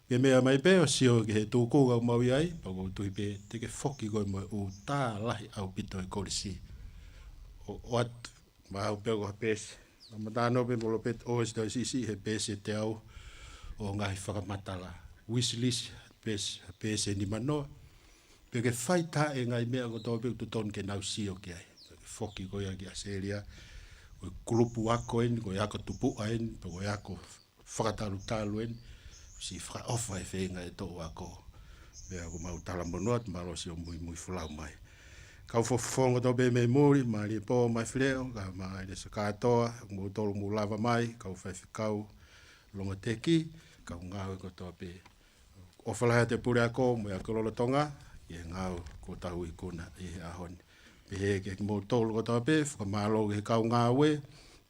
Ke meʻa mai pē ʻo sio ki he tuʻunga ʻoku mau ʻi ai, pea ʻoku ou tui pē te ke foki koe mo e ʻū tā lahi ʻaupito e kolisi. ʻO, ʻoatu maʻau pē ko ha peesi. Kamata ange pē mo Lopeti ʻo ʻosi tau sisi he peesi ʻe teau ʻo ngaahi fakamatala. Wish list, peesi, peesi ʻe nimanoa. Pea ke fai tā e ngaahi meʻa kotoa pē ʻoku totonu ke nau sio ki ai. Pea ke foki koe ia ki ʻAositelēlia, ko e kulupu ako eni, ko e ako tupuʻa eni, pe ko e ako fakatalutalu eni, siʻi fakaʻofa e feinga e toʻu ako. Pea ʻoku mau talamonū atu, mālō siʻo muimui folau mai. Kau fakafofonga kotoa pē mei muli, Maliepō, Mafileʻo, kae ʻumaʻā ʻElisa Kātoa, moutolu mou lava mai, kau faifekau Longoteki, kau ngāue kotoa pē. ʻOfa lahi atu e puleako mo e ʻakau lolotonga ʻi he ngāue kuo tau ikuna ʻi he ʻaho ni. Pehē ki he kimoutolu kotoa pē, fakamālō ki he kau ngāue,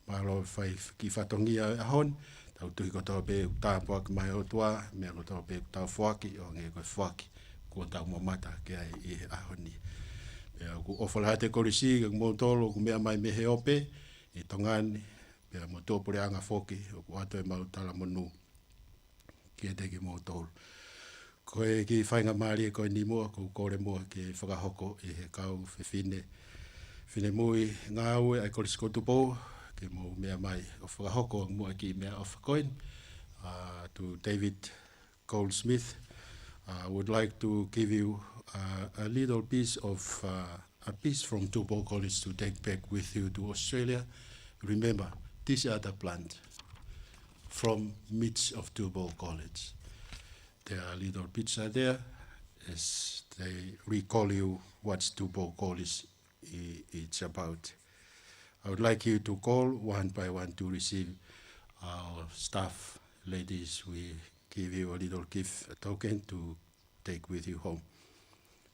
mālō e fai ki he fatongia ʻo e ʻaho ni. Tau tui kotoa pē ʻoku tāpuaki mai ʻOtua, meʻa kotoa pē ʻoku tau foaki, ʻo hangē ko e foaki kuo tau mamata ki ai ʻi he ʻaho ni. Pea ʻoku ʻofa lahi atu e kolisi ki he kimoutolu ʻoku meʻa mai mei he ope ʻi Tonga ni, pea mo tuʻapuleʻanga foki, ʻoku ʻoatu ʻemau talamonū kiate kimoutolu. Ko e kiʻi faingamālie ko eni muʻa, ʻoku ou kole muʻa ke fakahoko ʻe he kau fefine, finemui ngāue ʻa e Kolisi ko Tupou, ke mou meʻa mai ʻo fakahoko muʻa e kiʻi meʻaʻofa ko eni. Uh, to David Goldsmith, uh, I would like to give you, uh, a little piece of, uh, a piece from Tupou College to take back with you to Australia. Remember, these are the plant from midst of Tupou College. Their little picture there as they recall you what Tupou College i-, it's about. I would like you to call one by one to receive our staff ladies. We give you a little gift, a token to take with you home.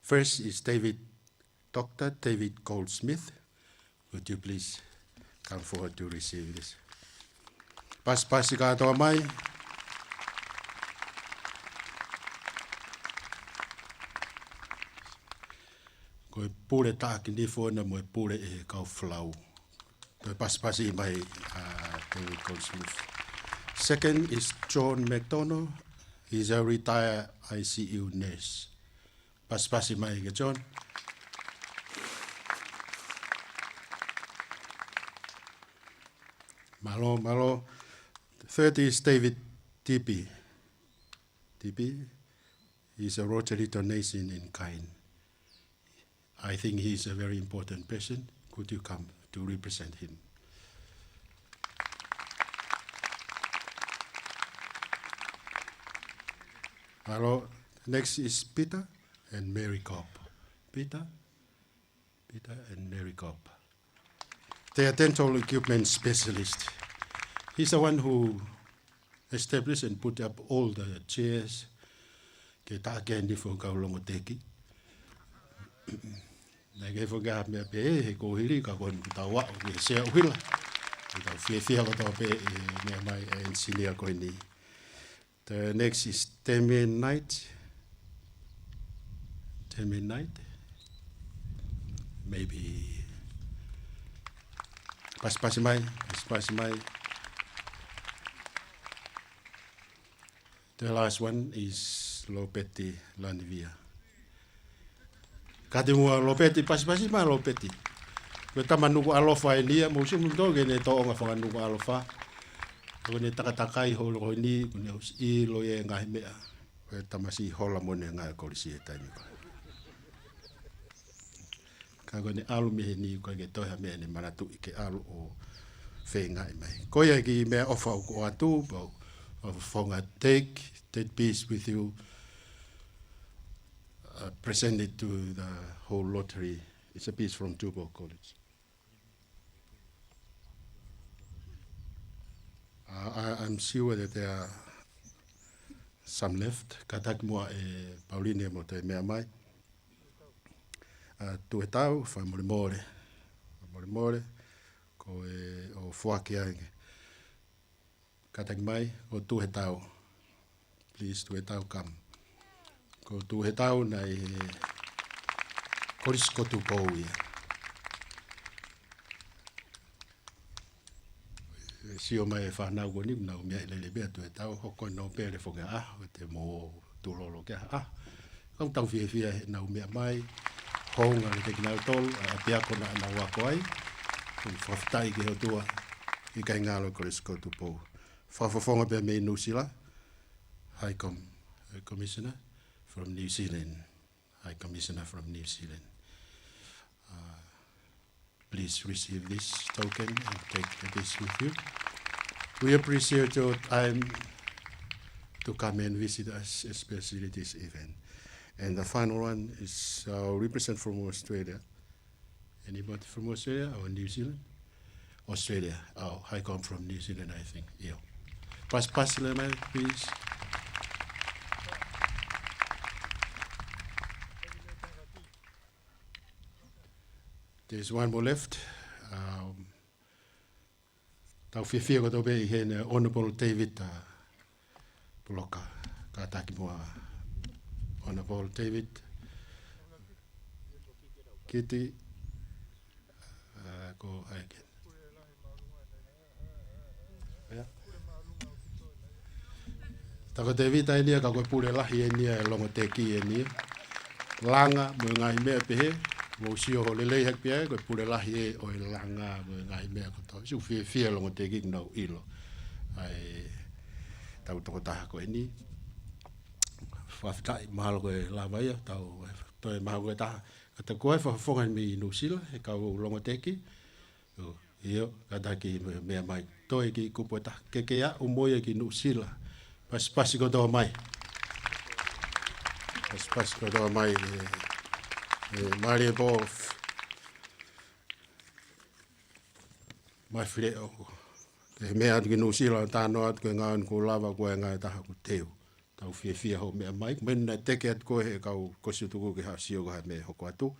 First is David, Doctor David Goldsmith. Would you please come forward to receive this? Pasipasi kātoa mai. Ko e pule taʻaki nifo ena mo e pule ʻe he kau folau. Toe pasipasi mai, uh, David Goldsmith. Second is John McDonald. He's a retired I C U nurse. Pasipasi mai kia John. Mālō, mālō. Third is David Tipi. Tipi is a Rotary donation in kind. I think he is a very important person. Could you come to represent him? Mālō. Next is Peter and Mary Cobb. Peter, Peter and Mary Cobb. They are dental equipment specialist. He's the one who established and put up all the chairs ke taʻaki e nifo kau longoteki. Naʻe ʻikai foki ha meʻa pehē he kuohili, ka ko eni kuo tau aʻu ki he sea ʻuhila. Kuo tau fiefia kotoa pē ʻi he meʻa mai ʻa e engineer ko eni. The next is Damien Knight. Damien Knight. Maybe. Pasipasi mai, pasipasi mai. The last one is Lopeti Lanivia. Kātaki muʻa Lopeti, pasipasi mai Lopeti. Ko e tama Nukuʻalofa eni ia, mou sio muʻa ki heʻene tōʻonga fanga Nukuʻalofa. Ko ʻene takatakai holo ko eni, kuo ne ʻosi ʻilo ia e ngaahi meʻa. Ko e tamasiʻi hola moʻoni e ngaahi kolisi he taimi ko ē. Ka ko ʻene ʻalu mei heni, ʻoku ʻikai ke toe ha meʻa ʻene manatuʻi ke ʻalu ʻo feingaʻi mai. Ko ia e kiʻi meʻaʻofa ʻoku ʻoatu, pea ʻoku ou fakafofonga, take that piece with you. Uh, present it to the whole Rotary. It's a piece from Tupou College. Uh, I, I'm sure that there are some left. Kātaki muʻa ʻe Pauline mo toe meʻa mai. Uh, Tuhetau, fakamolemole. Fakamolemole, ko e ʻo foaki ange. Kātaki mai, ko Tuhetau. Please, Tuhetau, come. Ko Tuhetau naʻe ʻi he Kolisi ko Tupou ia. Sio mai e fānau ko eni, nau meaʻi lelei pē ʻa Tuhetau, hoko e nōpele foki ʻa, ʻo te mo tulolo ke ʻa. Kau tau fiefia heʻenau meʻa mai, hounga kiate kinautolu, ʻa e ʻapiako naʻa nau ako ai, ʻoku fakafetaʻi ki he ʻOtua, ʻikai ngalo e Kolisi ko Tupou. Fakafofonga pē mei Nuʻu Sila, High Com-, High Commissioner from New Zealand. High Commissioner from New Zealand. Uh, please receive this token and take this with you. We appreciate your time to come and visit us, especially this event. And the final one is our representative from Australia. Anybody from Australia or New Zealand? Australia. Oh, High Com from New Zealand, I think. ʻIo. Pasipasi leva mai, please. There's one more left. Um, tau fiefia kotoa pē ʻi heʻene Honourable David, uh, Puloka. Kātaki muʻa Honourable David Kiti, uh, ko Aike. ʻIo. Tā ko Tēvita eni ia, ka ko e pule lahi eni ia ʻo e Longoteki eni ia. Langa mo e ngaahi meʻa pehē, mou sio ho lelei hake pē ai, ko e pule lahi ē ʻo e langa mo e ngaahi meʻa kotoa. Siʻi fiefia Longoteki ke nau ʻilo ʻa e tau tokotaha ko eni. Fakafetaʻi, mahalo ko e lava ia, tau toe mahalo ko e taha. Kātaki ko e fakafofonga mei Nuʻusila, he kau Longoteki. ʻIo, ʻio, kātaki mo e meʻa mai. Toe kiʻi kupu ʻe taha. Ke ke aʻu mo ia ki Nuʻusila. Pasipasi kotoa mai. Pasipasi kotoa mai, ē, ē, mālie pō. Mai file ʻo. Ke meʻa atu ki Nuʻusila, ʻo talanoa atu ki he ngāue ʻoku lava, ko e ngaahi taha ʻoku teu. Tau fiefia hoʻo meʻa mai, ko e meʻa naʻe teke atu ko ē he kau kosi tuku ke haʻu ʻo sio ko e hā e meʻa ʻe hoko atu,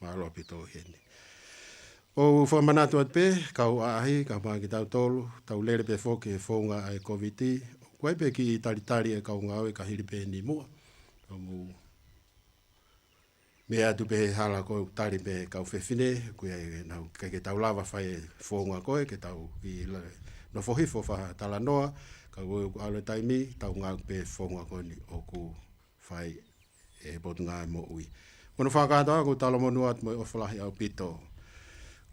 mālō ʻaupito heni. ʻOku ou fakamanatu atu pē, kau ʻaʻahi, kae ʻumaʻā kitautolu, tau lele pē foki he founga ʻa e Kōviti, ʻoku ʻi ai pē kiʻi talitali ʻa e kau ngāue ka hili pē eni muʻa. Ka mou meʻa atu pē he hala ko e tali pē kau fefine, ʻoku ʻi ai ʻenau, ʻikai ke tau lava fai e founga ko ē, ke tau ʻi la-, nofo hifo fakatalanoa, ka ko e ʻalu e taimi, tau ngāueʻaki pē founga ko eni ʻoku fai ʻe he Potungāue Moʻui. Ko hono fakakātoa ʻoku ou talamonū atu mo e ʻofa lahi ʻaupito.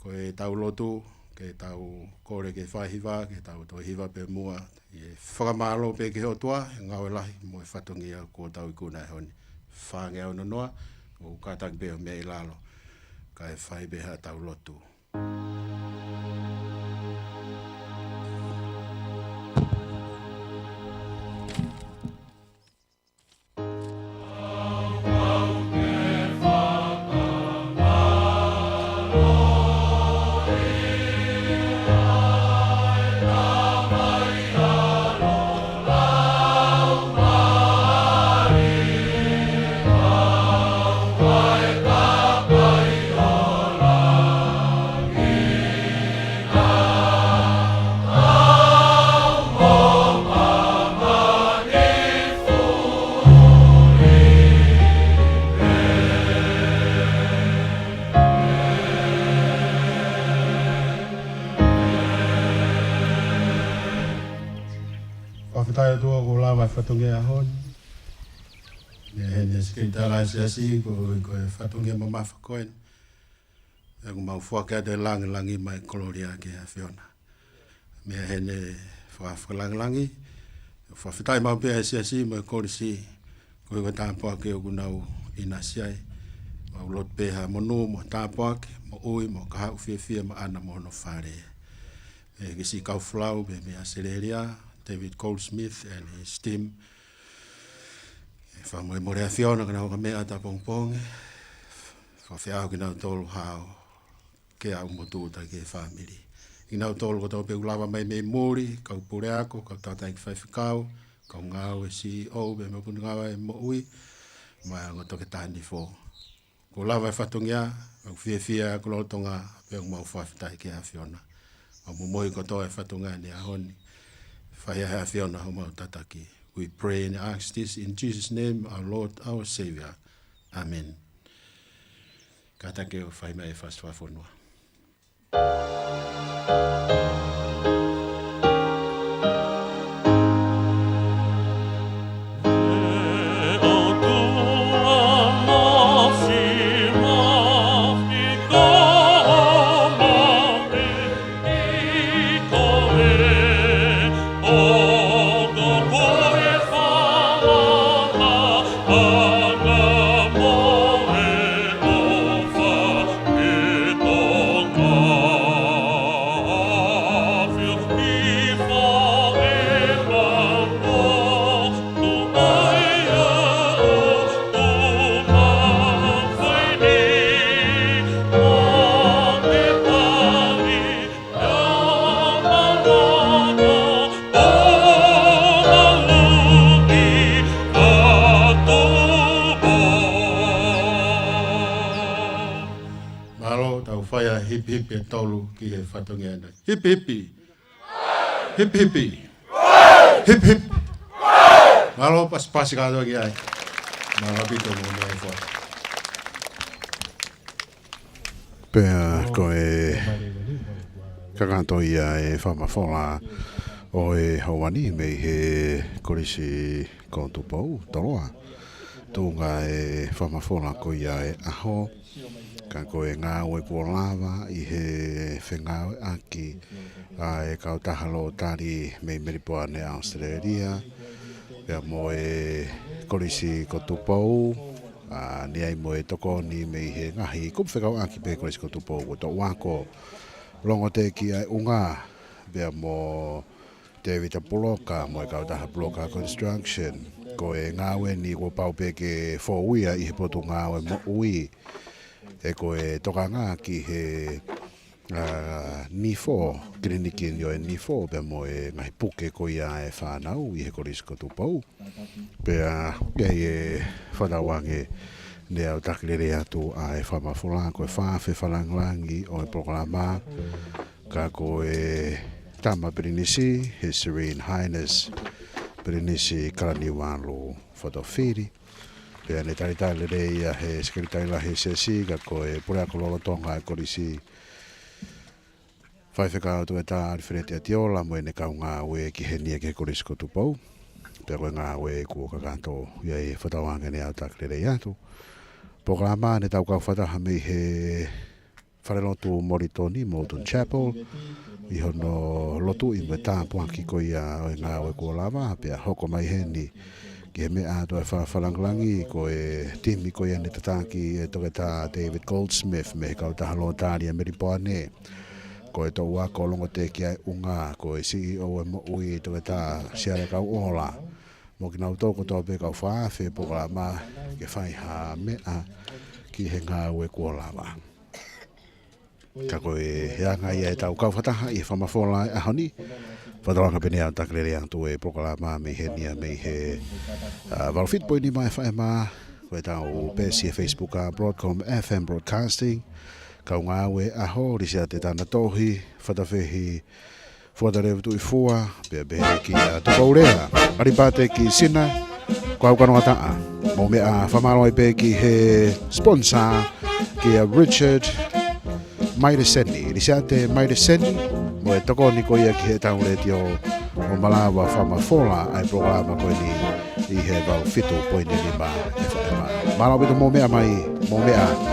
Ko e tau lotu, ke tau kole ke fai hiva, ke tau toe hiva pē muʻa, ʻi he fakamālō pē ki he ʻOtua, he ngāue lahi mo e fatongia kuo tau ikuna he ʻaho ni. Fāngeau noa noa, ʻo kātaki pē ʻo meʻa ʻi lalo, kae fai pē haʻatau lotu. Fakafetaʻi atu ʻoku lava e fatongia ʻaho ni. Meʻa heni e sekelitali ʻa e siasi, ko, ko e fatongia mamafa ko eni. ʻOku mau foaki atu e langilangi mo e kolōlia ki he ʻAfiona. Meʻa heni e faka-, fakalāngilangi. Fakafetaʻi maʻu pē ʻa e siasi mo e kolisi. Ko e tāpuaki ʻoku nau ʻinasi ai. Mau lotu pē ha monū mo tāpuaki, moʻui mo kahaʻu fiefia maʻana mo hono fale. ʻE, ki siʻi kau folau pē mei ʻAositelēlia, David Goldsmith and his team. ʻE, fakamolemole ʻAfiona ka nau ka meʻa atu ʻapongipongi. Fakafeʻao kinautolu hao ke aʻu mo tūʻuta ki he fāmili. Kinautolu kotoa pē ʻoku lava mai mei muli, kau puleako, kau tangataʻeiki faifekau, kau ngāue C E O, pea mo e Potungāue Moʻui, mo e ongo toketā Nifo. Kuo lava e fatongia, ʻoku fiefia ʻa e koloa Tonga, pea ʻoku mau fakafetaʻi ki he ʻAfiona. Mau momoi kotoa e fatongia ni ʻaho ni, fai ʻe he ʻAfiona homau tataki. We pray and ask this in Jesus' name, our Lord, our Savior. Amen. Kātaki ʻo fai mai e fasi fakafonua. Mālō, tau fai ʻa e hipihipi ʻe tolu ki he fatongia ni. Hipihipi. Hipihipi. Hipihipi. Mālō, pasipasi kātoa ki ai. Mālō ʻaupito mo e meʻa ʻe fai. Pea ko e kakato ia e fakamafola ʻo e houa ni mei he Kolisi ko Tupou, Toloa. Tuʻunga e fakamafola ko ia e ʻaho, ka ko e ngāue kuo lava ʻi he fengāueʻaki ʻa e kautaha Lotari mei Melipoane, ʻAositelēlia, pea mo e Kolisi ko Tupou, ʻa, ni ai mo e tokoni mei he ngaahi kupu fekauʻaki pē Kolisi ko Tupou, ko Toʻuako, Longoteki ʻa e ʻUnga, pea mo Tēvita Puloka mo e kautaha Puloka Construction. Ko e ngāue ni kuo pau pē ke fou ia ʻi he Potungāue Moʻui. He ko e tokanga ki he, ʻa, nifo, kiliniki ni ʻo e nifo, pea mo e ngaahi puke ko ia e fānau ʻi he Kolisi ko Tupou. Pea ʻi ai e fakatauange ne au taki lelei atu ʻa e fakamafola ko e faafe fakalāngilangi ʻo e polokalama, ka ko e Tama Pilinisi, His Serene Highness Pilinisi Kalaniuvalu Fotofili. Pea ne talitali lelei ia he Sekelitali Lahi ʻo e Siasi, ka ko e Puleako Lolotonga ʻo e Kolisi, Faifekau Toketā ʻAlifeleti ʻAtiola mo ʻene kaungāue ki heni ki he Kolisi ko Tupou. Pea ko e ngāue kuo kakato ia ʻi he fakatauange ne au taki lelei atu. Polokalama ne tau kau fakataha mei he Falelotu Moulitoni, Moulton Chapel, ʻi hono lotuʻi mo e tāpuaki ko ia ʻo e ngāue kuo lava, pea hoko mai heni ki he meʻa atu ʻa e faafe fakalāngilangi, ko e timi ko ia ne tataki ʻe Toketā David Goldsmith mei he kautaha Lotari ʻa Melipoane. Ko e Toʻuako, Longoteki ʻa e ʻUnga, ko e CEO ʻo e Moʻui, Toketā Siale Kauʻola, mo kinautolu kotoa pē kau faafe polokalama ke fai ha meʻa ki he ngāue kuo lava. Ka ko e anga ia ʻetau kau fakataha ʻi he fakamafola ʻo e ʻaho ni. Fakatauange pē ne au taki lelei atu e polokalama mei heni mei he, ʻa, valu fitu poini nima F M, ko ʻetau peesi ʻi he Facebook ʻa Broadcom F M Broadcasting. Kaungāue ʻaho, Lisiate Tanatohi, Fatafehi Fuatalevu Tuʻifua, pea pehē kia Tupoulea ʻAlipate ki Sina, ko au Kanoataʻa. Mou meʻa, fakamālō ai pē ki he sponsor, kia Richard Maileseni, Lisiate Maileseni, mo e tokoni ko ia ki heʻetau letiō, ʻo malava fakamafola ʻa e polokalama ko eni ʻi he valu fitu poini nima F M. Mālō ʻaupito, mou meʻa mai, mou meʻa.